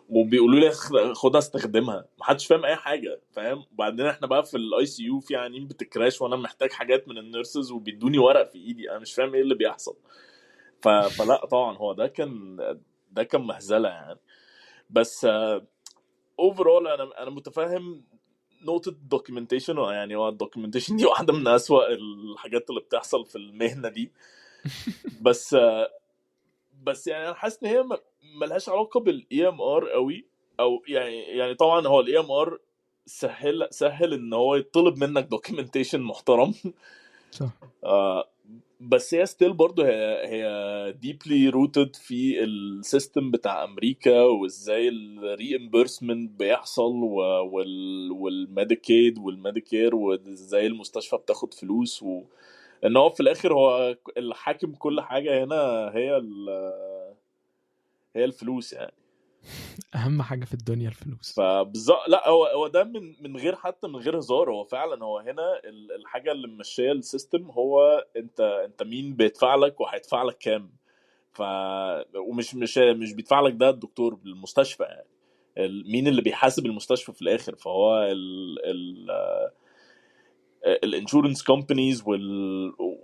وبيقولوا لي خدها استخدمها، محدش فاهم اي حاجة، فاهم؟ وبعدين احنا بقى في ال ICU في عيانين بت crash، وانا محتاج حاجات من ال nurses وبيدوني ورق في ايدي، انا مش فاهم ايه اللي بيحصل. فلا طبعا هو ده كان مهزله يعني. بس overall انا متفهم نقطة ال documentation، يعني هو ال documentation دي واحدة من اسوأ الحاجات اللي بتحصل في المهنة دي. بس يعني انا حاسس ان هي ملهاش علاقة بال EMR قوي، او يعني طبعا هو ال EMR سهل ان هو يطلب منك documentation محترم. بس هي still برضه هي deeply rooted في ال system بتاع امريكا، وازاي ال reimbursement بيحصل وال Medicaid وال Medicare، وازاي المستشفى بتاخد فلوس، و ان هو في الاخر هو اللي حاكم كل حاجة هنا هي الفلوس يعني. اهم حاجة في الدنيا الفلوس. فبالظبط، لا هو ده من غير حتى من غير هزار، هو فعلا هو هنا الحاجة اللي ممشيه ال system هو انت مين بيدفع لك وهيدفع لك كام. ومش مش مش بيدفع لك ده الدكتور بالمستشفى يعني، مين اللي بيحاسب المستشفى في الاخر، فهو ال insurance companies،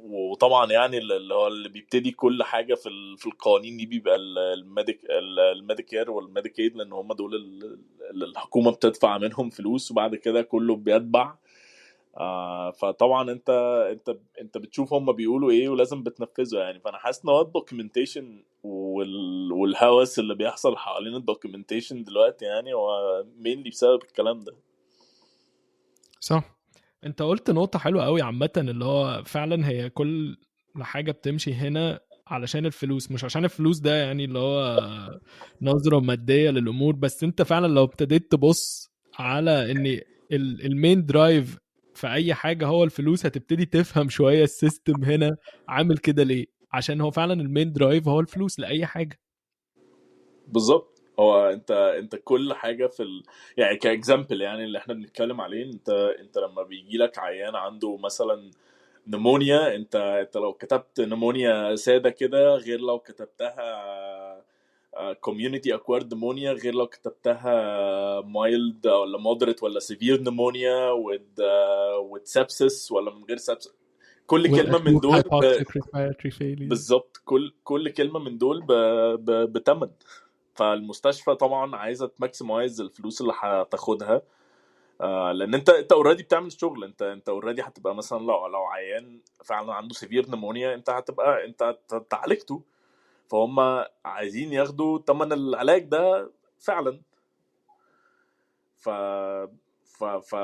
وطبعا يعني اللي هو اللي بيبتدي كل حاجة في القوانين دي بيبقى ال Medicare وال Medicaid، لان هم دول اللي الحكومة بتدفع منهم فلوس، وبعد كده كله بيتبع. فطبعا انت بتشوف هم بيقولوا ايه ولازم بتنفذه يعني. فانا حاسس ان هو ال documentation والهوس اللي بيحصل حوالين ال documentation دلوقتي يعني هو mainly بسبب الكلام ده. صح، انت قلت نقطة حلوة قوي عامة، اللي هو فعلا هي كل حاجة بتمشي هنا علشان الفلوس، مش عشان الفلوس ده يعني اللي هو نظرة مادية للأمور، بس انت فعلا لو ابتديت تبص على ان ال main drive في اي حاجة هو الفلوس، هتبتدي تفهم شوية ال system هنا عامل كده ليه، عشان هو فعلا ال main drive هو الفلوس لاي حاجة. بالظبط. هو انت كل حاجة في يعني ك example يعني اللي احنا بنتكلم عليه، انت لما بيجي لك عيان عنده مثلا pneumonia، انت لو كتبت pneumonia ساده كده غير لو كتبتها community acquired pneumonia، غير لو كتبتها mild ولا moderate ولا severe pneumonia with sepsis ولا من غير sepsis، كل كلمة من دول بالظبط، كل كلمة من دول بتمن. فالمستشفى طبعا عايزه ت maximize الفلوس اللي هتاخدها، لان انت already بتعمل شغل، انت already هتبقى مثلا لو عيان فعلا عنده severe pneumonia انت هتبقى انت تعالجته، فهم عايزين ياخدوا ثمن العلاج ده فعلا. ف ف ف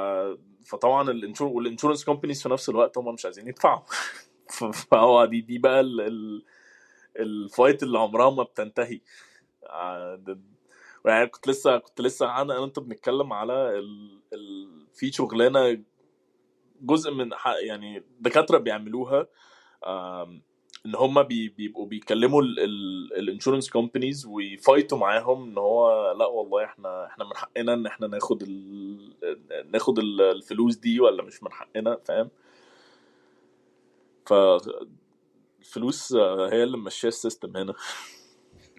فطبعا وال insurance companies في نفس الوقت هم مش عايزين يدفعوا. فهو دي بقى ال fight اللي عمرها ما بتنتهي. يعني كنت لسه انا وانت بنتكلم على في شغلانة جزء من يعني دكاترة بيعملوها، ان هم بيبقوا بيكلموا ال insurance companies وي fight وا معاهم ان هو لا والله احنا من حقنا ان احنا ناخد الفلوس دي ولا مش من حقنا، فاهم؟ فالفلوس هي اللي ماشية ال system هنا.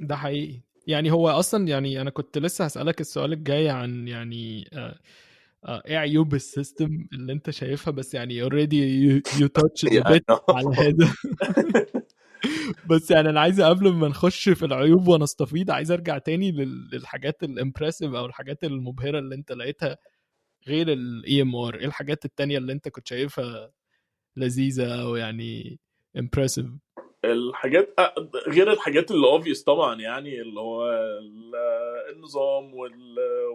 ده حقيقي. يعني هو اصلا يعني انا كنت لسه هسألك السؤال الجاي عن يعني ايه عيوب ال system اللي انت شايفها، بس يعني already you touched a bit على هذا. بس يعني انا عايز قبل ما نخش في العيوب ونستفيد، عايز ارجع تاني للحاجات ال impressive او الحاجات المبهرة اللي انت لقيتها غير ال EMR. ايه الحاجات التانية اللي انت كنت شايفها لذيذة او يعني impressive؟ الحاجات غير الحاجات اللي obvious طبعا، يعني اللي هو النظام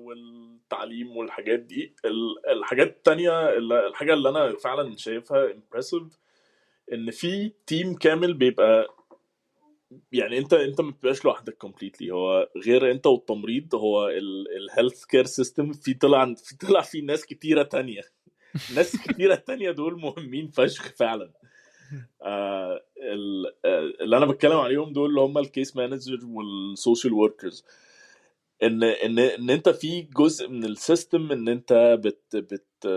والتعليم والحاجات دي. الحاجات التانية، الحاجة اللي انا فعلا شايفها impressive، ان في team كامل بيبقى، يعني انت ما بتبقاش لوحدك completely. هو غير انت والتمريض، هو ال healthcare system في طلع في ناس كتيرة تانية. ناس كتيرة تانية دول مهمين فشخ فعلا. اللي انا بتكلم عليهم دول اللي هم ال case manager وال social workers، ان ان ان انت في جزء من ال system ان انت بت بت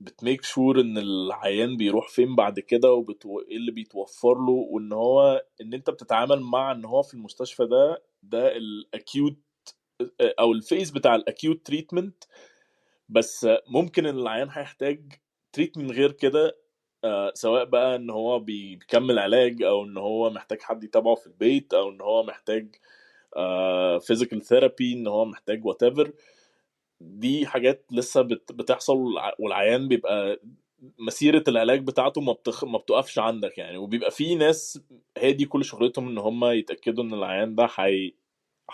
بت make sure ان العيان بيروح فين بعد كده، وايه اللي بيتوفر له، وان هو ان انت بتتعامل مع ان هو في المستشفى ده ال acute او ال phase بتاع ال acute treatment، بس ممكن ان العيان هيحتاج treatment غير كده، سواء بقى ان هو بيكمل علاج، او ان هو محتاج حد يتابعه في البيت، او ان هو محتاج physical therapy، ان هو محتاج whatever. دي حاجات لسه بتحصل، والعيان بيبقى مسيرة العلاج بتاعته ما بتقفش عندك يعني. وبيبقى في ناس هي دي كل شغلتهم، ان هم يتأكدوا ان العيان ده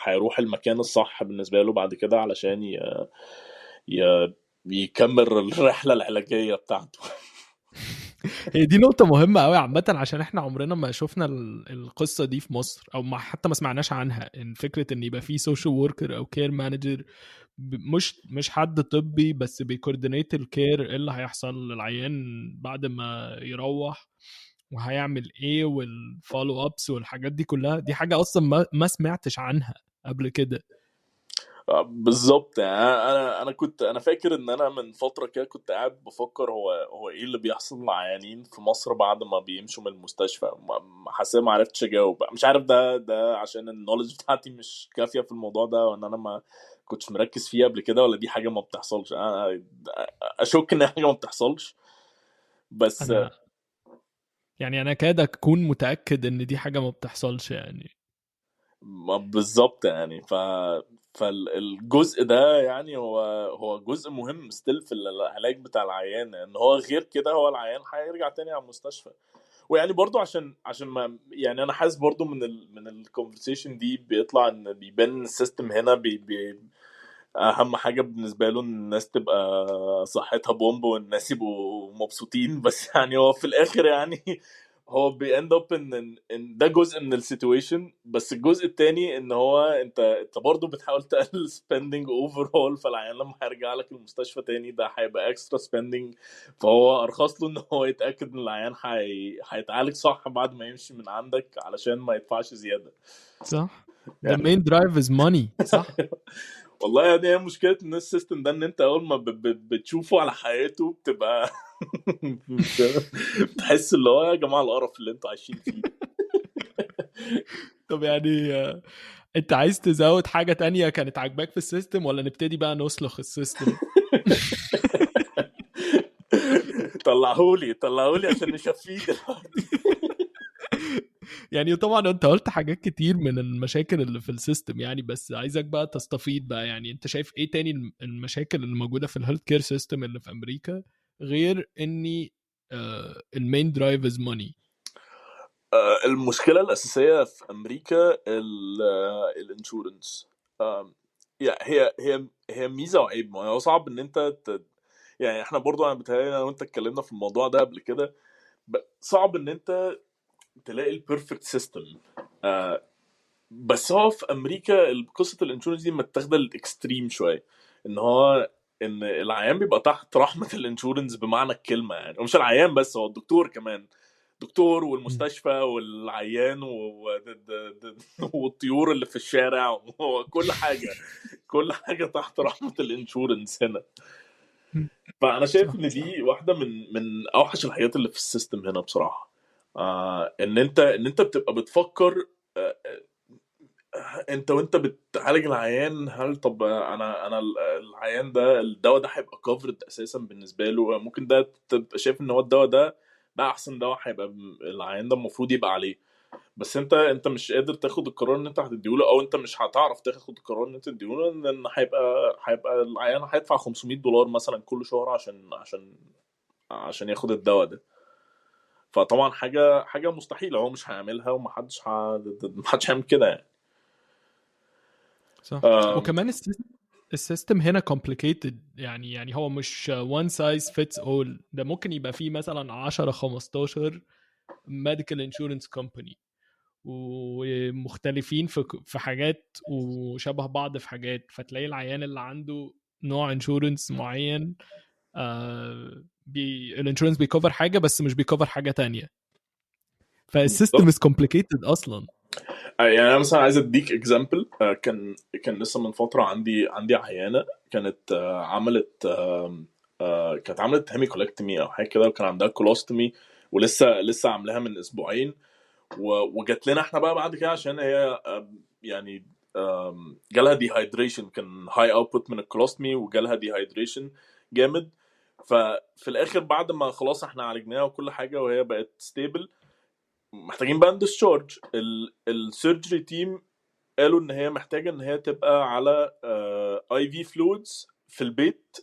هيروح المكان الصح بالنسبة له بعد كده، علشان يكمل الرحلة العلاجية بتاعته. هي دي نقطة مهمة قوي عامة، عشان احنا عمرنا ما شفنا القصة دي في مصر، او ما حتى ما سمعناش عنها، ان فكرة ان يبقى في social worker او care manager، مش حد طبي بس بي coordinate ال care اللي هيحصل للعيان بعد ما يروح وهيعمل ايه وال follow ups والحاجات دي كلها. دي حاجة اصلا ما سمعتش عنها قبل كده. بالظبط. يعني انا كنت انا فاكر ان انا من فترة كده كنت قاعد بفكر هو ايه اللي بيحصل للعيانين في مصر بعد ما بيمشوا من المستشفى. حاسس ما عرفتش اجاوب، مش عارف ده عشان ال knowledge بتاعتي مش كافيه في الموضوع ده، وان انا ما كنتش مركز فيه قبل كده، ولا دي حاجة ما بتحصلش. انا اشك ان حاجة ما بتحصلش، بس أنا يعني انا كاد اكون متاكد ان دي حاجة ما بتحصلش يعني. بالظبط يعني. فالجزء ده يعني هو جزء مهم still في العلاج بتاع العيان، ان هو غير كده هو العيان هيرجع تاني على المستشفى. ويعني برضو عشان ما يعني انا حاسس برضو من ال conversation دي بيطلع ان بيبان ال system هنا بي اهم حاجة بالنسبة له ان الناس تبقى صحتها بومب والناس يبقوا مبسوطين، بس يعني هو في الاخر يعني هو بي end up ان ده جزء من ال situation، بس الجزء التاني ان هو انت برضه بتحاول تقلل spending overall، فالعيان لما هيرجع لك المستشفى تاني ده هيبقى extra spending، فهو ارخص له ان هو يتاكد ان العيان هيتعالج صح بعد ما يمشي من عندك علشان ما يدفعش زيادة. صح، the main drive is money. صح. والله يعني هي مشكلة ان ال system ده ان انت اول ما بتشوفه على حياته بتبقى بتحس اللي هو يا جماعة القرف اللي انتوا عايشين فيه. طب يعني انت عايز تزود حاجة تانية كانت عاجباك في ال system، ولا نبتدي بقى نسلخ ال system؟ طلعهولي عشان نشفيه دلوقتي. يعني طبعا انت قلت حاجات كتير من المشاكل اللي في ال system يعني، بس عايزك بقى تستفيد بقى، يعني انت شايف ايه تاني المشاكل اللي موجودة في ال healthcare system اللي في امريكا غير اني ال main drive is money؟ المشكلة الاساسية في امريكا ال insurance. هي هي هي ميزة وعيب. ما هو صعب ان انت يعني احنا برضو انا بتهيألي انا وانت اتكلمنا في الموضوع ده قبل كده، صعب ان انت تلاقي ال perfect system. بس هو في امريكا قصة ال insurance دي متاخده ال extreme شوية، ان هو ان العيان بيبقى تحت رحمه ال insurance بمعنى الكلمة يعني، ومش العيان بس، هو الدكتور كمان، دكتور والمستشفى والعيان والطيور اللي في الشارع وكل حاجة، كل حاجة تحت رحمه ال insurance هنا. فانا شايف ان دي واحدة من اوحش الحاجات اللي في ال system هنا بصراحة. ان انت بتبقى بتفكر انت وانت بتعالج العيان، هل طب انا العيان ده الدواء ده هيبقى covered اساسا بالنسبة له؟ ممكن ده تبقى شايف ان هو الدواء ده احسن دواء هيبقى العيان ده المفروض يبقى عليه، بس انت مش قادر تاخد القرار ان انت هتديهوله، او انت مش هتعرف تاخد القرار ان انت تديهوله، ان هيبقى العيان هيدفع $500 مثلا كل شهر عشان ياخد الدواء ده. فطبعا حاجة مستحيلة، هو مش هيعملها، ومحدش محدش هيعمل كده يعني. صح. وكمان ال system هنا complicated يعني هو مش one size fits all. ده ممكن يبقى فيه مثلا 10-15 medical insurance company ومختلفين في حاجات وشبه بعض في حاجات، فتلاقي العيان اللي عنده نوع insurance معين ال insurance بي cover حاجة بس مش بي cover حاجة تانية، فال system is complicated اصلا. يعني انا مثلا عايز اديك example. كان لسه من فترة عندي عيانه كانت عملت كانت عملت hemicolectomy او حاجة كده، وكان عندها colostomy ولسه عاملاها من اسبوعين، وجات لنا احنا بقى بعد كده عشان هي يعني جالها dehydration، كان high output من ال colostomy وجالها dehydration جامد. ففي الاخر بعد ما خلاص احنا عالجناها وكل حاجة وهي بقت stable، محتاجين بقى discharge. ال surgery team قالوا ان هي محتاجه ان هي تبقى على IV fluids في البيت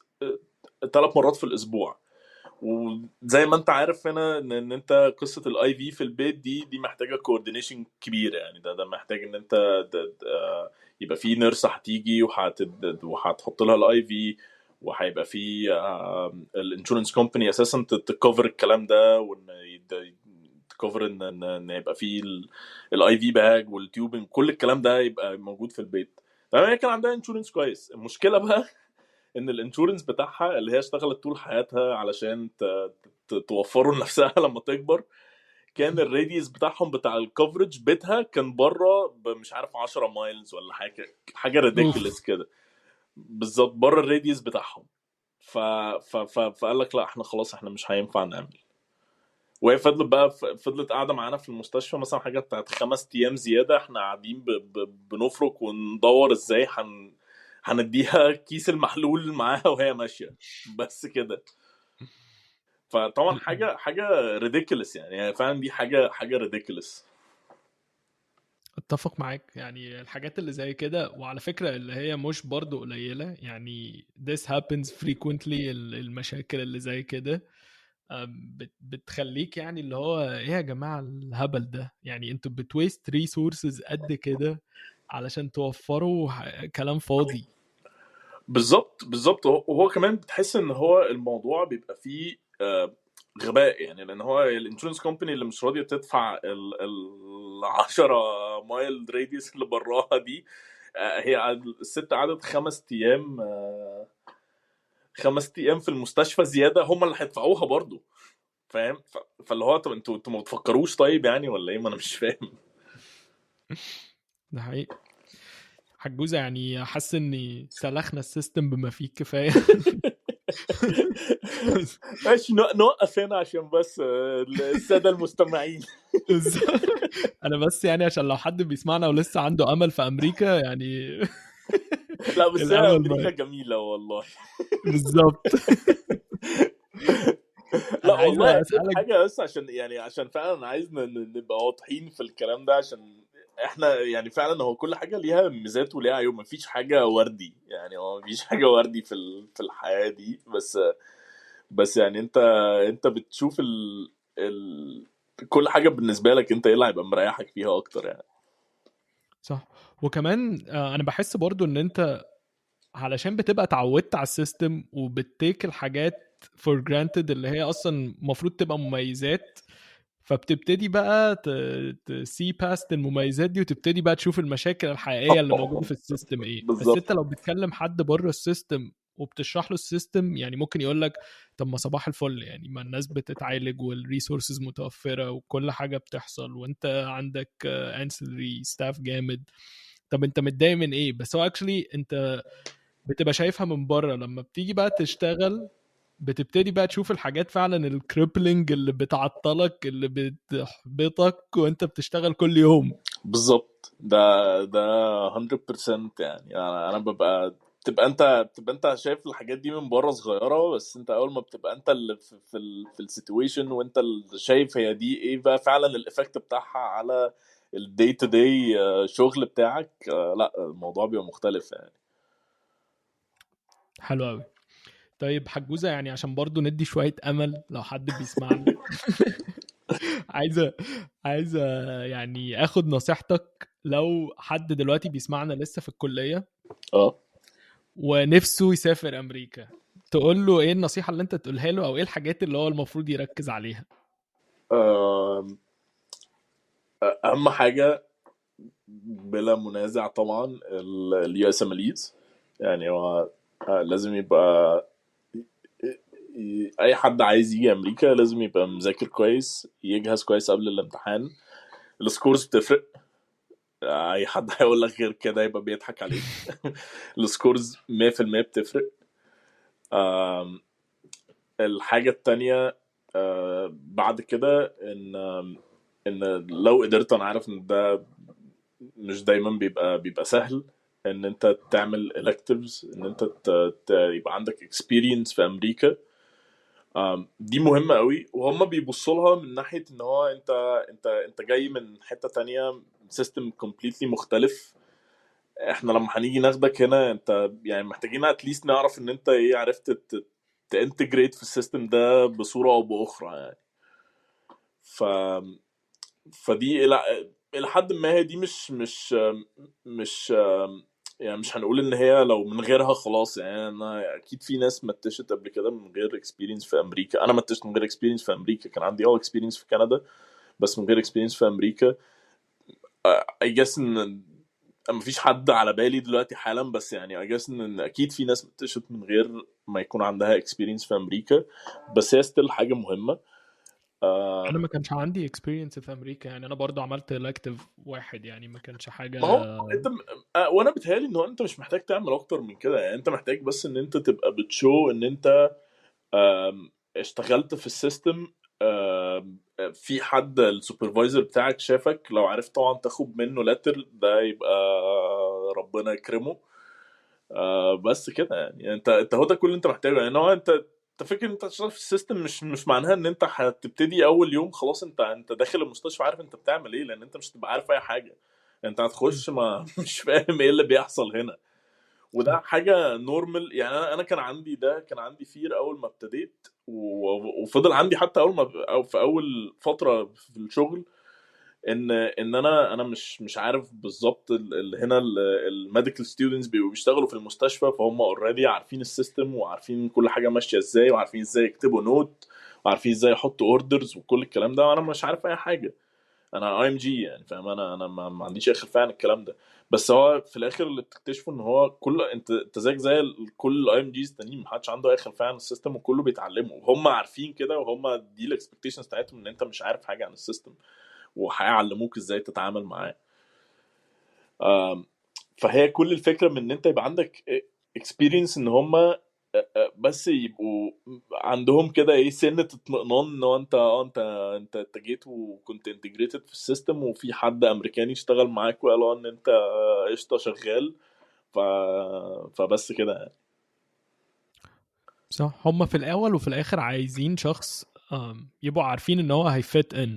3 مرات في الاسبوع. وزي ما انت عارف هنا ان انت قصة ال IV في البيت دي محتاجه coordination كبير، يعني ده محتاج ان انت يبقى في nurse هتيجي وهتحط لها ال IV، وهيبقى في ال insurance company اساسا ت cover الكلام ده، وان ت cover ان يبقى في ال IV bag وال tubing، كل الكلام ده يبقى موجود في البيت. تمام، هي كان عندها insurance كويس. المشكلة بقى ان ال insurance بتاعها اللي هي اشتغلت طول حياتها علشان توفره لنفسها لما تكبر، كان ال radius بتاعهم بتاع ال coverage بيتها كان بره مش عارف 10 miles ولا حاجة ridiculous كده بالظبط، بره ال radius بتاعهم. فقال لك لا احنا خلاص احنا مش هينفع نعمل. وهي فضلت بقى فضلت قاعدة معانا في المستشفى مثلا حاجة بتاعت 5 ايام زيادة، احنا قاعدين بنفرك وندور ازاي هنديها كيس المحلول معاها وهي ماشية بس كده. فطبعا حاجة ridiculous يعني فعلا دي حاجة ridiculous. اتفق معاك، يعني الحاجات اللي زي كده، وعلى فكرة اللي هي مش برضو قليله يعني this happens frequently. المشاكل اللي زي كده بتخليك يعني اللي هو ايه يا جماعة الهبل ده، يعني انتوا بت waste resources قد كده علشان توفروا كلام فاضي. بالظبط بالظبط. وهو كمان بتحس ان هو الموضوع بيبقى فيه غباء يعني، لان هو ال insurance company اللي مش راضية تدفع ال 10 mile radius اللي براها دي. هي الست قعدت 5 ايام، 5 ايام في المستشفى زياده، هم اللي هيدفعوها برضو، فاهم؟ فاللي هو طب انتوا ما بتفكروش طيب يعني ولا ايه؟ ما انا مش فاهم. ده حقيقي حجوزة، يعني حاسس اني سلخنا ال system بما فيه الكفاية. ماشي، نوقف هنا عشان بس السادة المستمعين. انا بس يعني عشان لو حد بيسمعنا ولسه عنده امل في امريكا يعني. لا بس هي الامل امريكا ما جميلة والله. بالظبط. لا انا عايز والله اسالك حاجه، بس عشان يعني عشان فعلا عايز نبقى واضحين في الكلام ده، عشان احنا يعني فعلا هو كل حاجة ليها ميزات وليها عيوب، مفيش حاجة وردي يعني، هو مفيش حاجة وردي في الحياة دي. بس يعني انت بتشوف ال كل حاجة بالنسبة لك انت ايه اللي هيبقى مريحك فيها اكتر يعني. صح. وكمان انا بحس برضو ان انت علشان بتبقى اتعودت على ال system وبت take الحاجات for granted اللي هي اصلا المفروض تبقى مميزات، فبتبتدي بقى ت see past المميزات دي وتبتدي بقى تشوف المشاكل الحقيقية اللي موجودة في ال system ايه. بس انت لو بتكلم حد بره ال system وبتشرح له ال system يعني ممكن يقول لك طب ما صباح الفل يعني، ما الناس بتتعالج وال resources متوفرة وكل حاجة بتحصل وانت عندك ancillary staff جامد، طب انت متضايق من ايه؟ بس هو actually انت بتبقى شايفها من بره، لما بتيجي بقى تشتغل بتبتدي بقى تشوف الحاجات فعلا ال crippling اللي بتعطلك اللي بتحبطك وانت بتشتغل كل يوم. بالظبط، ده 100% يعني. انا ببقى تبقى انت شايف الحاجات دي من بره صغيره، بس انت اول ما بتبقى انت اللي في ال situation وانت اللي شايف هي دي ايه بقى فعلا ال effect بتاعها على ال day to day شغل بتاعك، لا الموضوع بيبقى مختلف يعني. حلو قوي. طيب حجوزة، يعني عشان برضو ندي شوية أمل لو حد بيسمعنا، عايزة يعني اخد نصيحتك لو حد دلوقتي بيسمعنا لسه في الكلية ونفسه يسافر أمريكا، تقول له ايه النصيحة اللي انت تقولها له، او ايه الحاجات اللي هو المفروض يركز عليها؟ اهم حاجة بلا منازع طبعا ال USMLEs، يعني هو لازم يبقى اي حد عايز يجي امريكا لازم يبقى مذاكر كويس، يجهز كويس قبل الامتحان. ال scores بتفرق، اي حد هيقول لك غير كده يبقى بيضحك عليك. ال scores 100% بتفرق. الحاجة التانية بعد كده ان لو قدرت، انا عارف ان ده مش دايما بيبقى سهل، ان انت تعمل electives، ان انت يبقى عندك experience في امريكا. دي مهمة قوي، وهم بيبصوا لها من ناحية ان هو انت جاي من حتة تانية، system completely مختلف، احنا لما هنيجي ناخدك هنا انت يعني محتاجين at least نعرف ان انت ايه، عرفت ت integrate في ال system ده بصورة او باخرى يعني. فدي الى حد ما هي دي مش مش مش يعني مش هنقول ان هي لو من غيرها خلاص يعني. انا اكيد في ناس متشت قبل كده من غير experience في امريكا، انا متشت من غير experience في امريكا، كان عندي experience في كندا بس من غير experience في امريكا. I guess ان مفيش حد على بالي دلوقتي حالا، بس يعني I guess ان اكيد في ناس متشت من غير ما يكون عندها experience في امريكا، بس هي still حاجة مهمة. انا ما كانش عندي experience في امريكا يعني، انا برضو عملت elective واحد يعني، ما كانش حاجة. ما هو انت وانا بتهيألي ان هو انت مش محتاج تعمل اكتر من كده يعني، انت محتاج بس ان انت تبقى بت show ان انت اشتغلت في ال system، في حد ال supervisor بتاعك شافك، لو عرفت طبعا تاخد منه letter ده يبقى ربنا يكرمه. بس كده يعني، انت هو ده كل اللي انت محتاجه يعني. هو انت فاكر انت هتشتغل في ال system مش معناها ان انت هتبتدي اول يوم خلاص انت داخل المستشفى عارف انت بتعمل ايه، لان انت مش هتبقى عارف اي حاجة، انت هتخش ما مش فاهم ايه اللي بيحصل هنا، وده حاجة normal يعني. انا كان عندي ده، كان عندي fear اول ما ابتديت، وفضل عندي حتى اول ما او في اول فترة في الشغل، ان انا مش عارف بالظبط هنا ال medical students بيبقوا بيشتغلوا في المستشفى، فهم already عارفين ال system وعارفين كل حاجة ماشية ازاي، وعارفين ازاي يكتبوا note، وعارفين ازاي يحطوا orders وكل الكلام ده، وانا مش عارف اي حاجة، انا IMG يعني، فاهم؟ انا ما عنديش اي خلفية عن الكلام ده. بس هو في الاخر اللي بتكتشفه ان هو كل انت زيك زي كل ال IMGs التانيين، ما حدش عنده اي خلفية عن ال system وكله بيتعلمه، وهم عارفين كده، وهم دي ال expectations بتاعتهم ان انت مش عارف حاجة عن ال system وهيعلموك ازاي تتعامل معاه. فهي كل الفكرة من ان انت يبقى عندك experience، ان هم بس يبقوا عندهم كده ايه سنة اطمئنان ان هو انت انت انت انت جيت وكنت integrated في ال system، وفي حد امريكاني اشتغل معاك وقال ان انت قشطه شغال، فبس كده يعني. صح، هم في الاول وفي الاخر عايزين شخص يبقوا عارفين ان هو هي fit in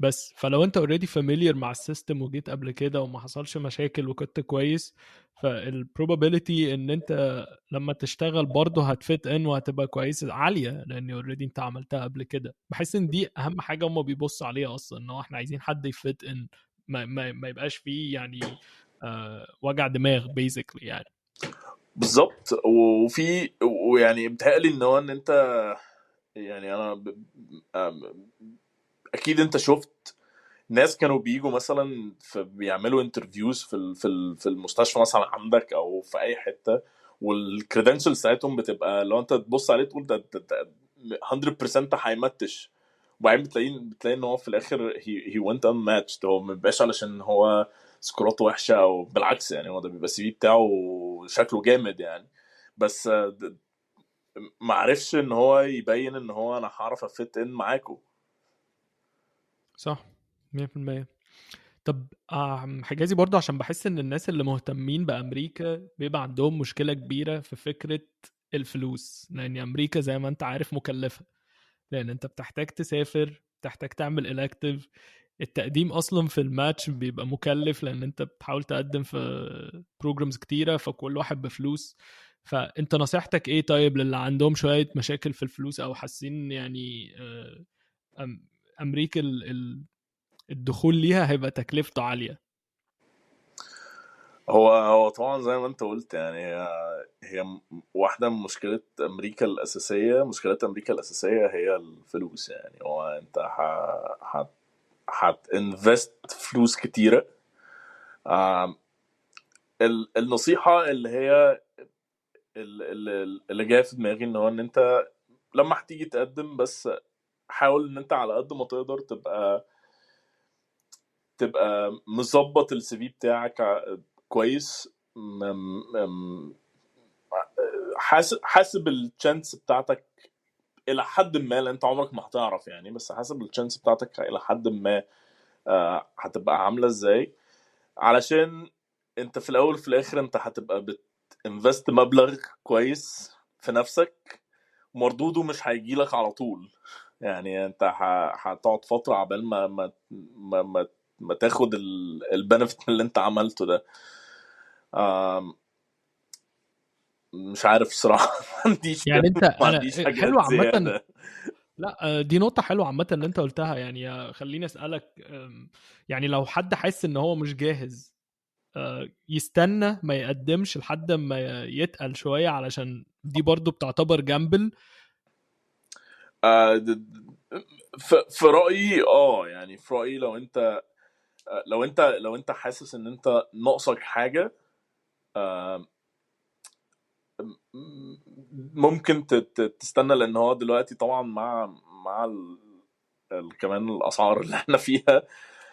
بس. فلو انت already familiar مع ال system وجيت قبل كده وما حصلش مشاكل وكنت كويس، فال probability ان انت لما تشتغل برضه هت fit in وهتبقى كويس عالية، لان already انت عملتها قبل كده. بحس ان دي اهم حاجة هم بيبصوا عليها اصلا، ان هو احنا عايزين حد ي fit in، ما يبقاش فيه يعني وجع دماغ basically يعني. بالظبط. وفي ويعني بتهيألي ان هو ان انت يعني انا اكيد انت شفت ناس كانوا بيجوا مثلا بيعملوا interviews في المستشفى مثلا عندك او في اي حتة، وال credentials بتاعتهم بتبقى لو انت تبص عليه تقول ده 100% هيماتش، وبعدين بتلاقي ان هو في الاخر he went unmatched. هو ما بيبقاش علشان هو سكوراته وحشة او بالعكس يعني، هو ده بيبقى ال CV بتاعه شكله جامد يعني، بس ما عرفش ان هو يبين ان هو انا هعرف ا fit in معاكم. صح 100%. طب حجازي برضو، عشان بحس ان الناس اللي مهتمين بأمريكا بيبقى عندهم مشكلة كبيرة في فكرة الفلوس، لأن أمريكا زي ما انت عارف مكلفة، لأن انت بتحتاج تسافر، بتحتاج تعمل elective، التقديم أصلا في الماتش بيبقى مكلف لأن انت بتحاول تقدم في programs كتيرة، فكل واحد بفلوس. فانت نصيحتك ايه طيب للي عندهم شوية مشاكل في الفلوس أو حاسين يعني أمريكا الدخول ليها هيبقى تكلفته عالية؟ هو طبعا زي ما انت قلت يعني، هي واحدة من مشكلة أمريكا الأساسية، مشكلة أمريكا الأساسية هي الفلوس يعني. هو انت هت invest فلوس كتيرة. النصيحة اللي هي اللي جاية في دماغي ان هو ان انت لما هتيجي تقدم بس حاول ان انت على قد ما تقدر تبقى مظبط ال CV بتاعك كويس، حاسب ال chance بتاعتك الى حد ما، لان انت عمرك ما هتعرف يعني، بس حاسب ال chance بتاعتك الى حد ما هتبقى عامله ازاي، علشان انت في الاول وفي الاخر انت هتبقى بت invest مبلغ كويس في نفسك، مردودة مش هيجيلك على طول يعني. انت هتقعد فترة عبال ما ما ما ما, ما تاخد ال benefit اللي انت عملته ده. مش عارف الصراحة، ما عنديش يعني انت ما عنديش حاجات حلوة عامة. زيادة. لا دي نقطة حلوة عامة اللي انت قلتها يعني. خليني اسالك، يعني لو حد حس ان هو مش جاهز يستنى ما يقدمش لحد ما يتقل شوية، علشان دي برضو بتعتبر gamble. في رأيي يعني في رأيي لو انت حاسس ان انت ناقصك حاجة، ممكن تستنى، لان هو دلوقتي طبعا مع كمان الاسعار اللي احنا فيها،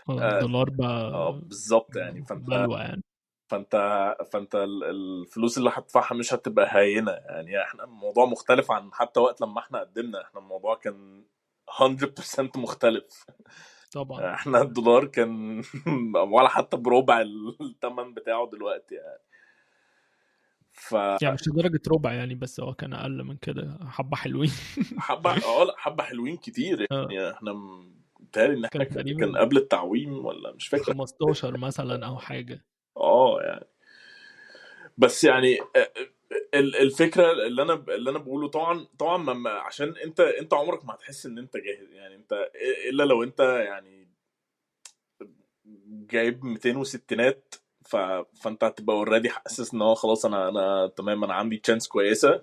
الدولار بقى بالظبط يعني. بلوى يعني. فانت الفلوس اللي هتدفعها مش هتبقى هاينه يعني. احنا الموضوع مختلف عن حتى وقت لما احنا قدمنا، احنا الموضوع كان 100% مختلف طبعا. احنا الدولار كان ولا حتى بربع الثمن بتاعه دلوقتي يعني. يعني مش لدرجة ربع يعني، بس هو كان اقل من كده حبه حلوين. حبه حلوين كتير يعني. احنا بيتهيألي ان احنا كان قبل التعويم ولا مش فاكر، 15 مثلا او حاجة يعني. بس يعني الفكرة اللي انا بقوله طبعا عشان انت عمرك ما هتحس ان انت جاهز يعني، انت الا لو انت يعني جايب 260 فانت هتبقى already حاسس ان هو خلاص انا تمام، انا عندي chance كويسة.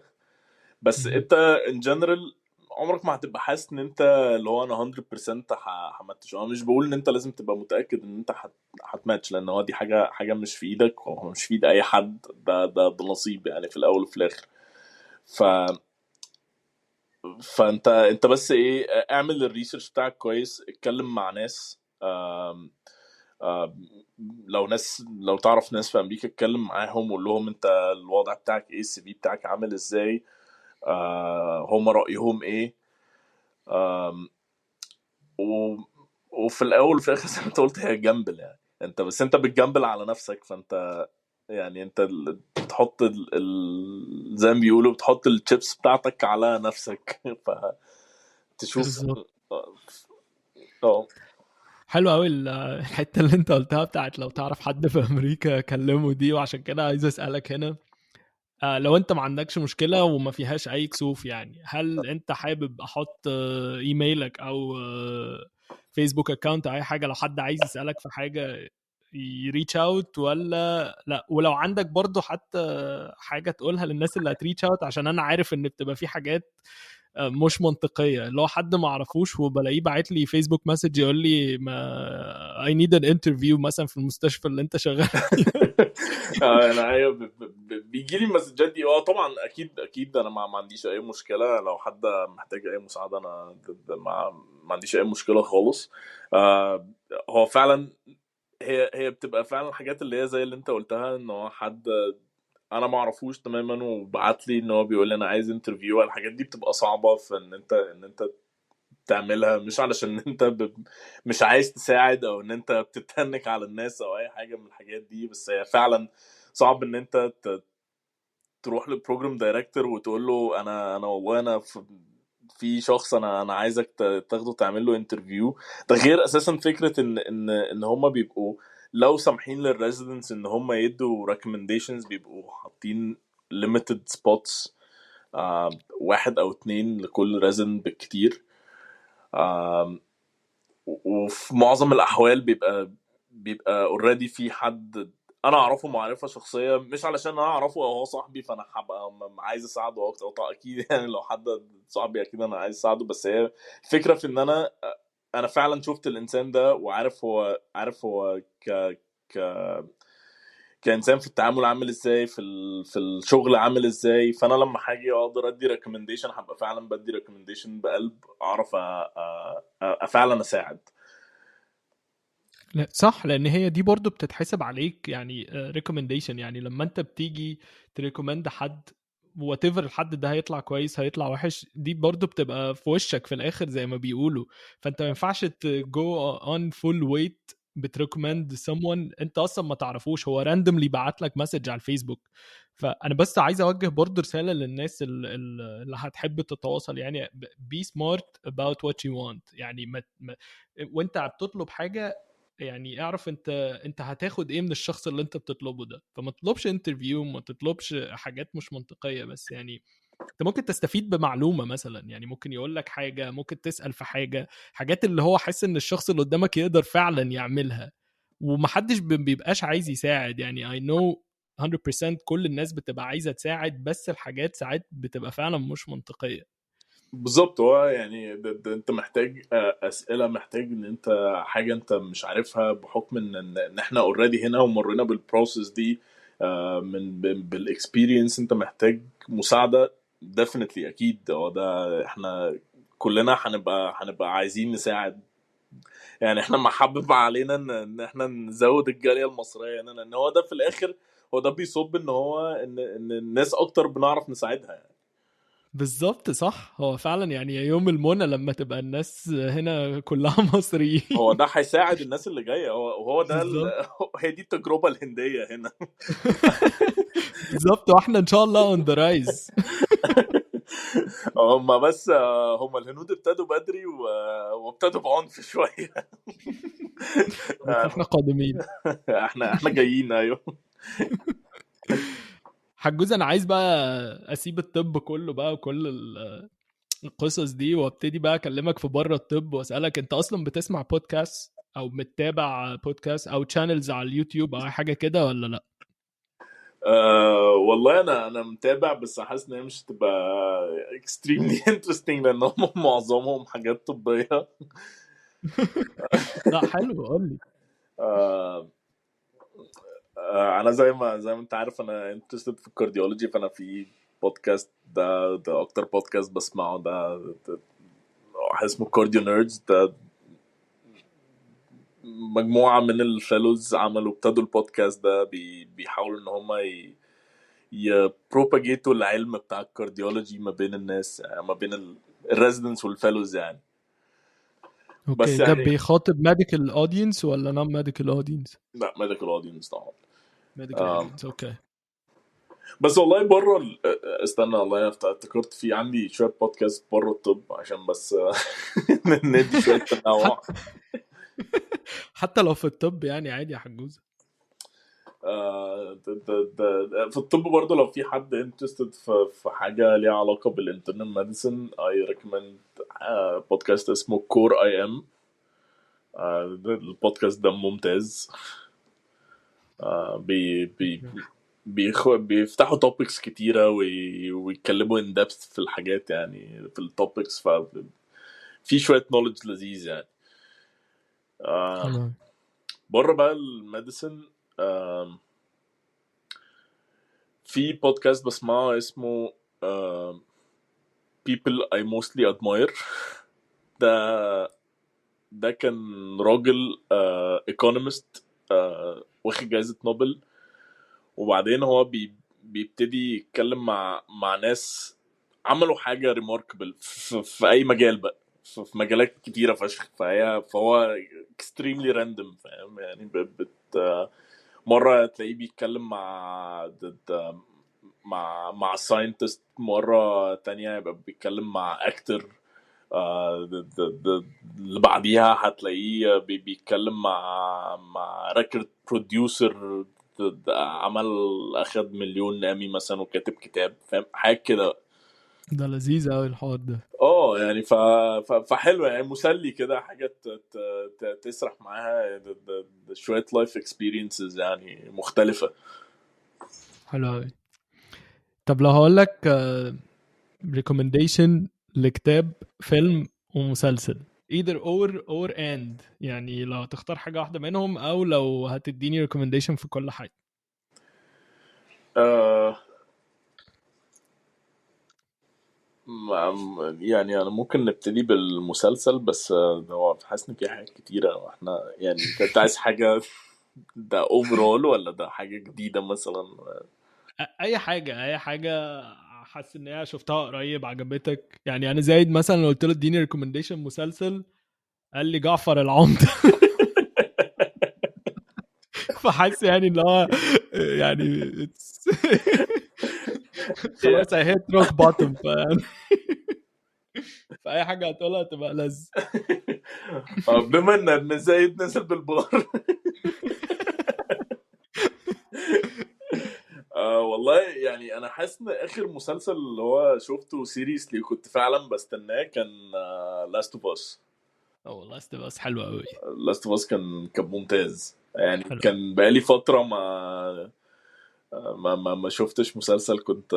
بس انت in general عمرك ما هتبقى حاسس ان انت اللي هو انا 100% هماتش. انا مش بقول ان انت لازم تبقى متاكد ان انت هتماتش، لان هو دي حاجة مش في ايدك ومش في ايد اي حد، ده نصيب يعني في الاول وفي الاخر. فانت بس ايه، اعمل ال research بتاعك كويس، اتكلم مع ناس، آم آم لو تعرف ناس في امريكا اتكلم معاهم وقول لهم انت الوضع بتاعك ايه، ال CV بتاعك عامل ازاي، هم رأيهم ايه. وفي الاول وفي الاخر زي ما انت قلت هي gamble يعني، انت بس انت بت gamble على نفسك، فانت يعني انت بتحط زي ما بيقولوا بتحط الشيبس بتاعتك على نفسك. فتشوف. بالظبط. حلو قوي الحتة اللي انت قلتها بتاعت لو تعرف حد في امريكا كلمة دي، وعشان كده عايز اسالك هنا، لو انت ما عندكش مشكلة وما فيهاش اي كسوف يعني، هل انت حابب احط ايميلك او فيسبوك account او اي حاجة لو حد عايز يسالك في حاجة ي reach out ولا لا؟ ولو عندك برضو حتى حاجة تقولها للناس اللي هت reach out، عشان انا عارف ان بتبقى في حاجات مش منطقية، اللي هو حد ما اعرفوش وبلاقيه باعت لي فيسبوك message يقول لي ما I need an interview مثلا في المستشفى اللي انت شغال. انا ايوه بيجي لي المسجات دي. طبعا اكيد انا ما عنديش اي مشكلة، لو حد محتاج اي مساعدة انا ما عنديش اي مشكلة خالص. هو فعلا هي بتبقى فعلا الحاجات اللي هي زي اللي انت قلتها، ان هو حد انا ما اعرفوش تماما وبعت لي ان هو بيقول لي انا عايز interview. الحاجات دي بتبقى صعبة في ان انت تعملها، مش علشان انت مش عايز تساعد او ان انت بتتنك على الناس او اي حاجة من الحاجات دي، بس هي فعلا صعب ان انت تروح لل program director وتقول له انا والله انا في شخص انا عايزك تاخده تعمل له interview. ده غير اساسا فكرة ان هم بيبقوا لو سامحين لل residents ان هم يدوا recommendations، بيبقوا حاطين limited spots، 1 أو 2 لكل resident بالكتير. وفي معظم الاحوال بيبقى already في حد انا اعرفه معرفة شخصية، مش علشان انا اعرفه او هو صاحبي فانا هبقى عايز اساعده اكتر، اكيد يعني لو حد صاحبي اكيد انا عايز اساعده، بس هي الفكرة في ان انا فعلا شفت الانسان ده وعارف هو، عارف هو ك ك كانسان في التعامل عامل ازاي، في الشغل عامل ازاي. فانا لما هاجي اقدر ادي recommendation هبقى فعلا بدي recommendation بقلب، اعرف فعلا اساعد. لا صح، لان هي دي برضو بتتحسب عليك يعني recommendation. يعني لما انت بتيجي ت recommend حد whatever الحد ده هيطلع كويس هيطلع وحش، دي برضو بتبقى في وشك في الاخر زي ما بيقولوا. فانت ما ينفعش go on full weight بت recommend someone انت اصلا ما تعرفوش، هو randomly بعت لك message على الفيسبوك. فانا بس عايز اوجه برضو رسالة للناس اللي هتحب تتواصل، يعني be smart about what you want. يعني ما وانت بتطلب حاجة يعني اعرف انت هتاخد ايه من الشخص اللي انت بتطلبه ده. فما تطلبش interview، ما تطلبش حاجات مش منطقية، بس يعني انت ممكن تستفيد بمعلومة مثلا، يعني ممكن يقول لك حاجة، ممكن تسأل في حاجة، حاجات اللي هو حس ان الشخص اللي قدامك يقدر فعلا يعملها. ومحدش بيبقاش عايز يساعد، يعني I know 100% كل الناس بتبقى عايزة تساعد، بس الحاجات ساعات بتبقى فعلا مش منطقية. بالظبط. هو يعني ده انت محتاج اسئلة، محتاج ان انت حاجة انت مش عارفها، بحكم ان احنا already هنا ومرينا بال process دي، من بال experience. انت محتاج مساعدة definitely اكيد. هو ده احنا كلنا هنبقى عايزين نساعد، يعني احنا محبب علينا ان احنا نزود الجالية المصرية، ان هو ده في الاخر هو ده بيصب ان هو ان الناس اكتر بنعرف نساعدها يعني. بالظبط صح. هو فعلا يعني يوم المنى لما تبقى الناس هنا كلها مصريين، هو ده هيساعد الناس اللي جاية. هو ده هي دي التجربة الهندية هنا. بالظبط. واحنا ان شاء الله on the rise. هم بس هم الهنود ابتدوا بدري وابتدوا بعنف شوية. احنا قادمين، احنا جايين. ايوه حجوز، انا عايز بقى اسيب الطب كله بقى وكل القصص دي وابتدي بقى اكلمك في بره الطب، واسالك انت اصلا بتسمع بودكاست او متابع بودكاست او channels على اليوتيوب او حاجة كده ولا لا؟ والله انا متابع، بس حاسس ان هي مش هتبقى extremely interesting لان هم معظمهم حاجات طبية. لا حلو، قول لي. آه انا زي ما انت عارف انا interested في ال cardiology، فانا في بودكاست ده اكتر بودكاست بسمعه، ده اسمه CardioNerds. ده مجموعة من ال fellows ابتدوا البودكاست ده، بيحاولوا ان هم ي propagate وا العلم بتاع ال cardiology ما بين الناس، يعني ما بين ال residents وال fellows يعني. okay، بس ده يعني بيخاطب medical audience ولا non medical audience؟ لا، medical audience طبعا. medical audience، okay. بس والله بره استنى، والله انا افتكرت في عندي شوية بودكاست بره الطب عشان بس ندي شوية تنوع. حتى لو في الطب يعني عادي يا حجوزه. في الطب برضه لو في حد interested في حاجة ليها علاقة بال internal medicine، I recommend بودكاست اسمه Core IM. البودكاست ده ممتاز. بي بي بيفتحوا topics كتيرة ويتكلموا in depth في الحاجات، يعني في ال topics، ف في شوية knowledge لذيذ يعني. حلو. بره بقى ال medicine، في بودكاست بسمعه اسمه People I Mostly Admire. ده كان راجل economist واخد جائزة نوبل، وبعدين هو بيبتدي يتكلم مع ناس عملوا حاجة remarkable في أي مجال بقى، في مجالات كتيرة فشخ. فهو extremely random، فاهم يعني؟ مرة تلاقيه بيتكلم مع scientist، مرة تانية يبقى بيتكلم مع actor، اللي بعديها هتلاقيه بيتكلم مع record producer عمل اخد مليون امي مثلا وكاتب كتاب، فاهم حاجة كده. ده لذيذ قوي الحوار ده. يعني فحلو يعني، مسلي كده، حاجة تسرح معاها، شوية life experiences يعني مختلفة. حلو قوي. طب لو هقول لك recommendation لكتاب، فيلم، ومسلسل، either or and، يعني لو هتختار حاجة واحدة منهم أو لو هتديني recommendation في كل حاجة. يعني أنا ممكن نبتدي بالمسلسل، بس هو حاسس إن في حاجات كتيرة، وإحنا يعني أنت عايز حاجة ده overall ولا ده حاجة جديدة مثلا؟ أي حاجة، أي حاجة حاسس إن هي شفتها قريب عجبتك. يعني أنا زايد مثلا لو قلت له اديني recommendation مسلسل قال لي جعفر العمدة. فحاسس يعني اللي هو يعني خلاص I hit rock bottom، فأي حاجة هتقولها تبقى لذ. بما إن زايد نزل بالبار. والله يعني أنا حاسس إن آخر مسلسل اللي هو شفته seriously كنت فعلا بستناه كان Last of Us. Last of Us حلو قوي. Last of Us كان ممتاز يعني. حلو. كان بقالي فترة ما شفتش مسلسل كنت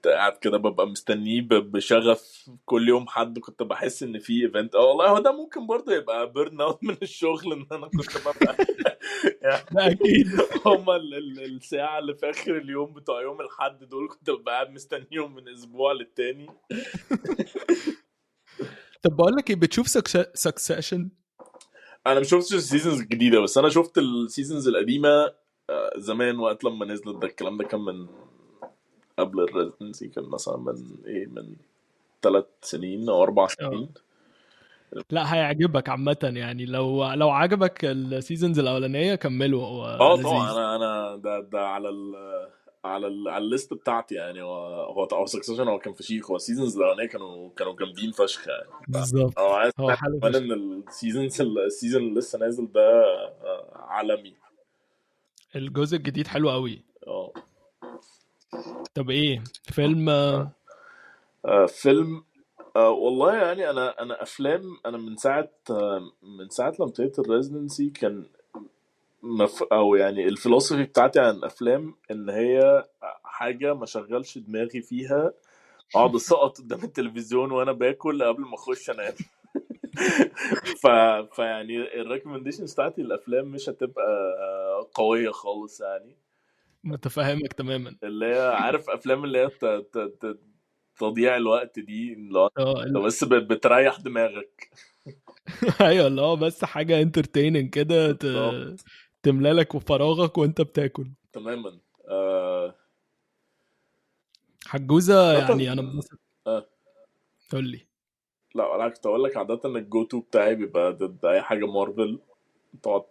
قاعد كده ببقى مستنيه بشغف كل يوم حد، كنت بحس ان في event. والله هو ده ممكن برضه يبقى burn out من الشغل، ان انا كنت ببقى يعني لا، اكيد. هما الساعة اللي في اخر اليوم بتوع يوم الحد دول كنت ببقى قاعد مستنيهم من اسبوع للتاني. طب بقول لك ايه، بتشوف Succession؟ انا ما شفتش ال seasons الجديدة، بس انا شفت ال seasons القديمة زمان وقت لما نزلت. ده الكلام ده كان من قبل ال residency، كان مثلا من 3 سنين او 4 سنين. لا هيعجبك عامة يعني، لو عجبك ال seasons الأولانية كملوا، هو لذيذ. طبعا انا ده على ال list بتاعتي يعني. هو Succession هو كان فشيخ، هو ال seasons الأولانية كانوا جامدين فشخ يعني. بالظبط. هو عايز هو حلو كمان فشخ. ان ال season اللي لسه نازل ده عالمي. الجزء الجديد حلو قوي. طب ايه فيلم؟ فيلم، والله يعني انا افلام، انا من ساعة لما ابتديت ال residency كان او يعني ال philosophy بتاعتي عن الافلام ان هي حاجة ما شغلش دماغي فيها، اقعد اسقط قدام التلفزيون وانا باكل قبل ما اخش انام. فيعني ال recommendations بتاعتي للافلام مش هتبقى قوية خالص يعني. متفهمك تماما. اللي هي عارف افلام اللي هي تضييع الوقت دي، اللي هو بس بتريح دماغك. ايوه، اللي هو بس حاجة entertaining كده تملى لك فراغك وانت بتاكل. تماما. حجوزه يعني انا بس قول لي. لا انا كنت اقول لك عادة ال go-to بتاعي بيبقى ضد اي حاجة مارفل، تقعد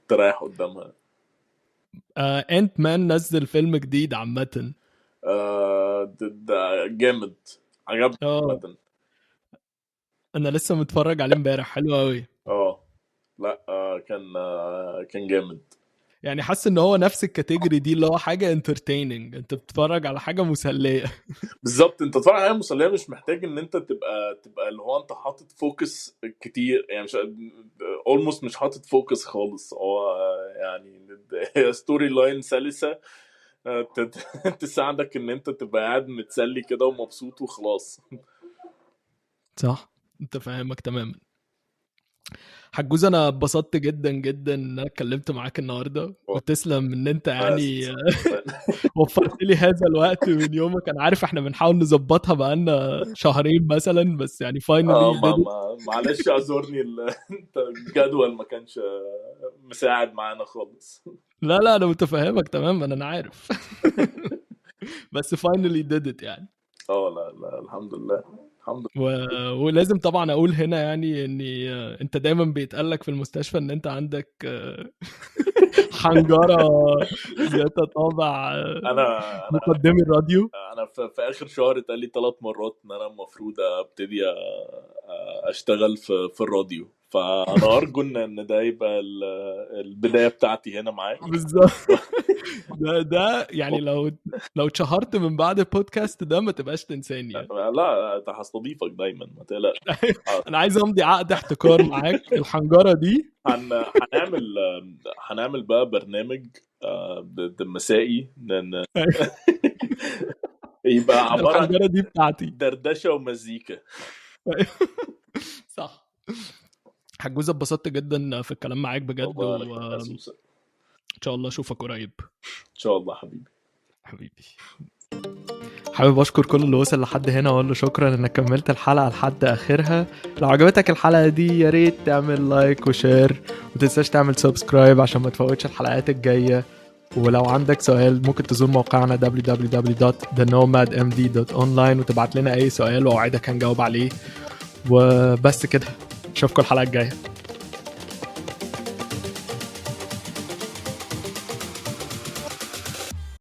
تريح قدامها. Ant-Man نزل فيلم جديد عامة. ده جامد، عجبني عامة. انا لسه متفرج عليه امبارح، حلو قوي. لا كان جامد يعني. حاسس ان هو نفس ال category دي، اللي هو حاجة entertaining، انت بتتفرج على حاجة مسلية. بالظبط، انت بتتفرج على حاجة مسلية، مش محتاج ان انت تبقى اللي هو انت حاطط focus كتير يعني، مش almost مش حاطط focus خالص. هو يعني story line سلسه تساعدك ان انت تبقى قاعد متسلي كده ومبسوط وخلاص. صح، انت فاهمك تماما. حجوز، انا اتبسطت جدا جدا ان انا اتكلمت معاك النهارده، وتسلم ان انت يعني وفرت لي هذا الوقت من يومك. انا عارف احنا بنحاول نظبطها بقالنا شهرين مثلا، بس يعني finally. معلش اعذرني، الجدول ما كانش مساعد معانا خالص. لا لا، انا متفهمك تماما، انا عارف. بس finally did it يعني. لا لا، الحمد لله. ولازم طبعا اقول هنا يعني اني انت دايما بيتقالك في المستشفى ان انت عندك حنجره ذات طابع. انا مقدمي الراديو. انا في اخر شهر اتقال لي 3 مرات ان انا المفروض ابتدي اشتغل في الراديو، فانا ارجو ان ده يبقى البداية بتاعتي هنا معاك. بالظبط. ده يعني لو اتشهرت من بعد البودكاست ده ما تبقاش تنساني يعني. لا ده هستضيفك دايما، ما تقلقش. انا عايز امضي عقد احتكار معاك الحنجرة دي. هنعمل بقى برنامج مسائي يبقى عبارة الحنجرة دي بتاعتي، دردشة ومزيكا. صح. حجوزة، اتبسطت جدا في الكلام معاك بجد، وان شاء الله اشوفك قريب ان شاء الله. حبيبي حبيبي، حابب اشكر كل اللي وصل لحد هنا واقول له شكرا انك كملت الحلقة لحد اخرها. لو عجبتك الحلقة دي يا ريت تعمل like و share، ومتنساش تعمل subscribe عشان ما تفوتش الحلقات الجاية. ولو عندك سؤال ممكن تزور موقعنا www.thenomadmd.online وتبعت لنا اي سؤال واوعدك هنجاوب عليه. وبس كده، اشوفكم الحلقة الجاية.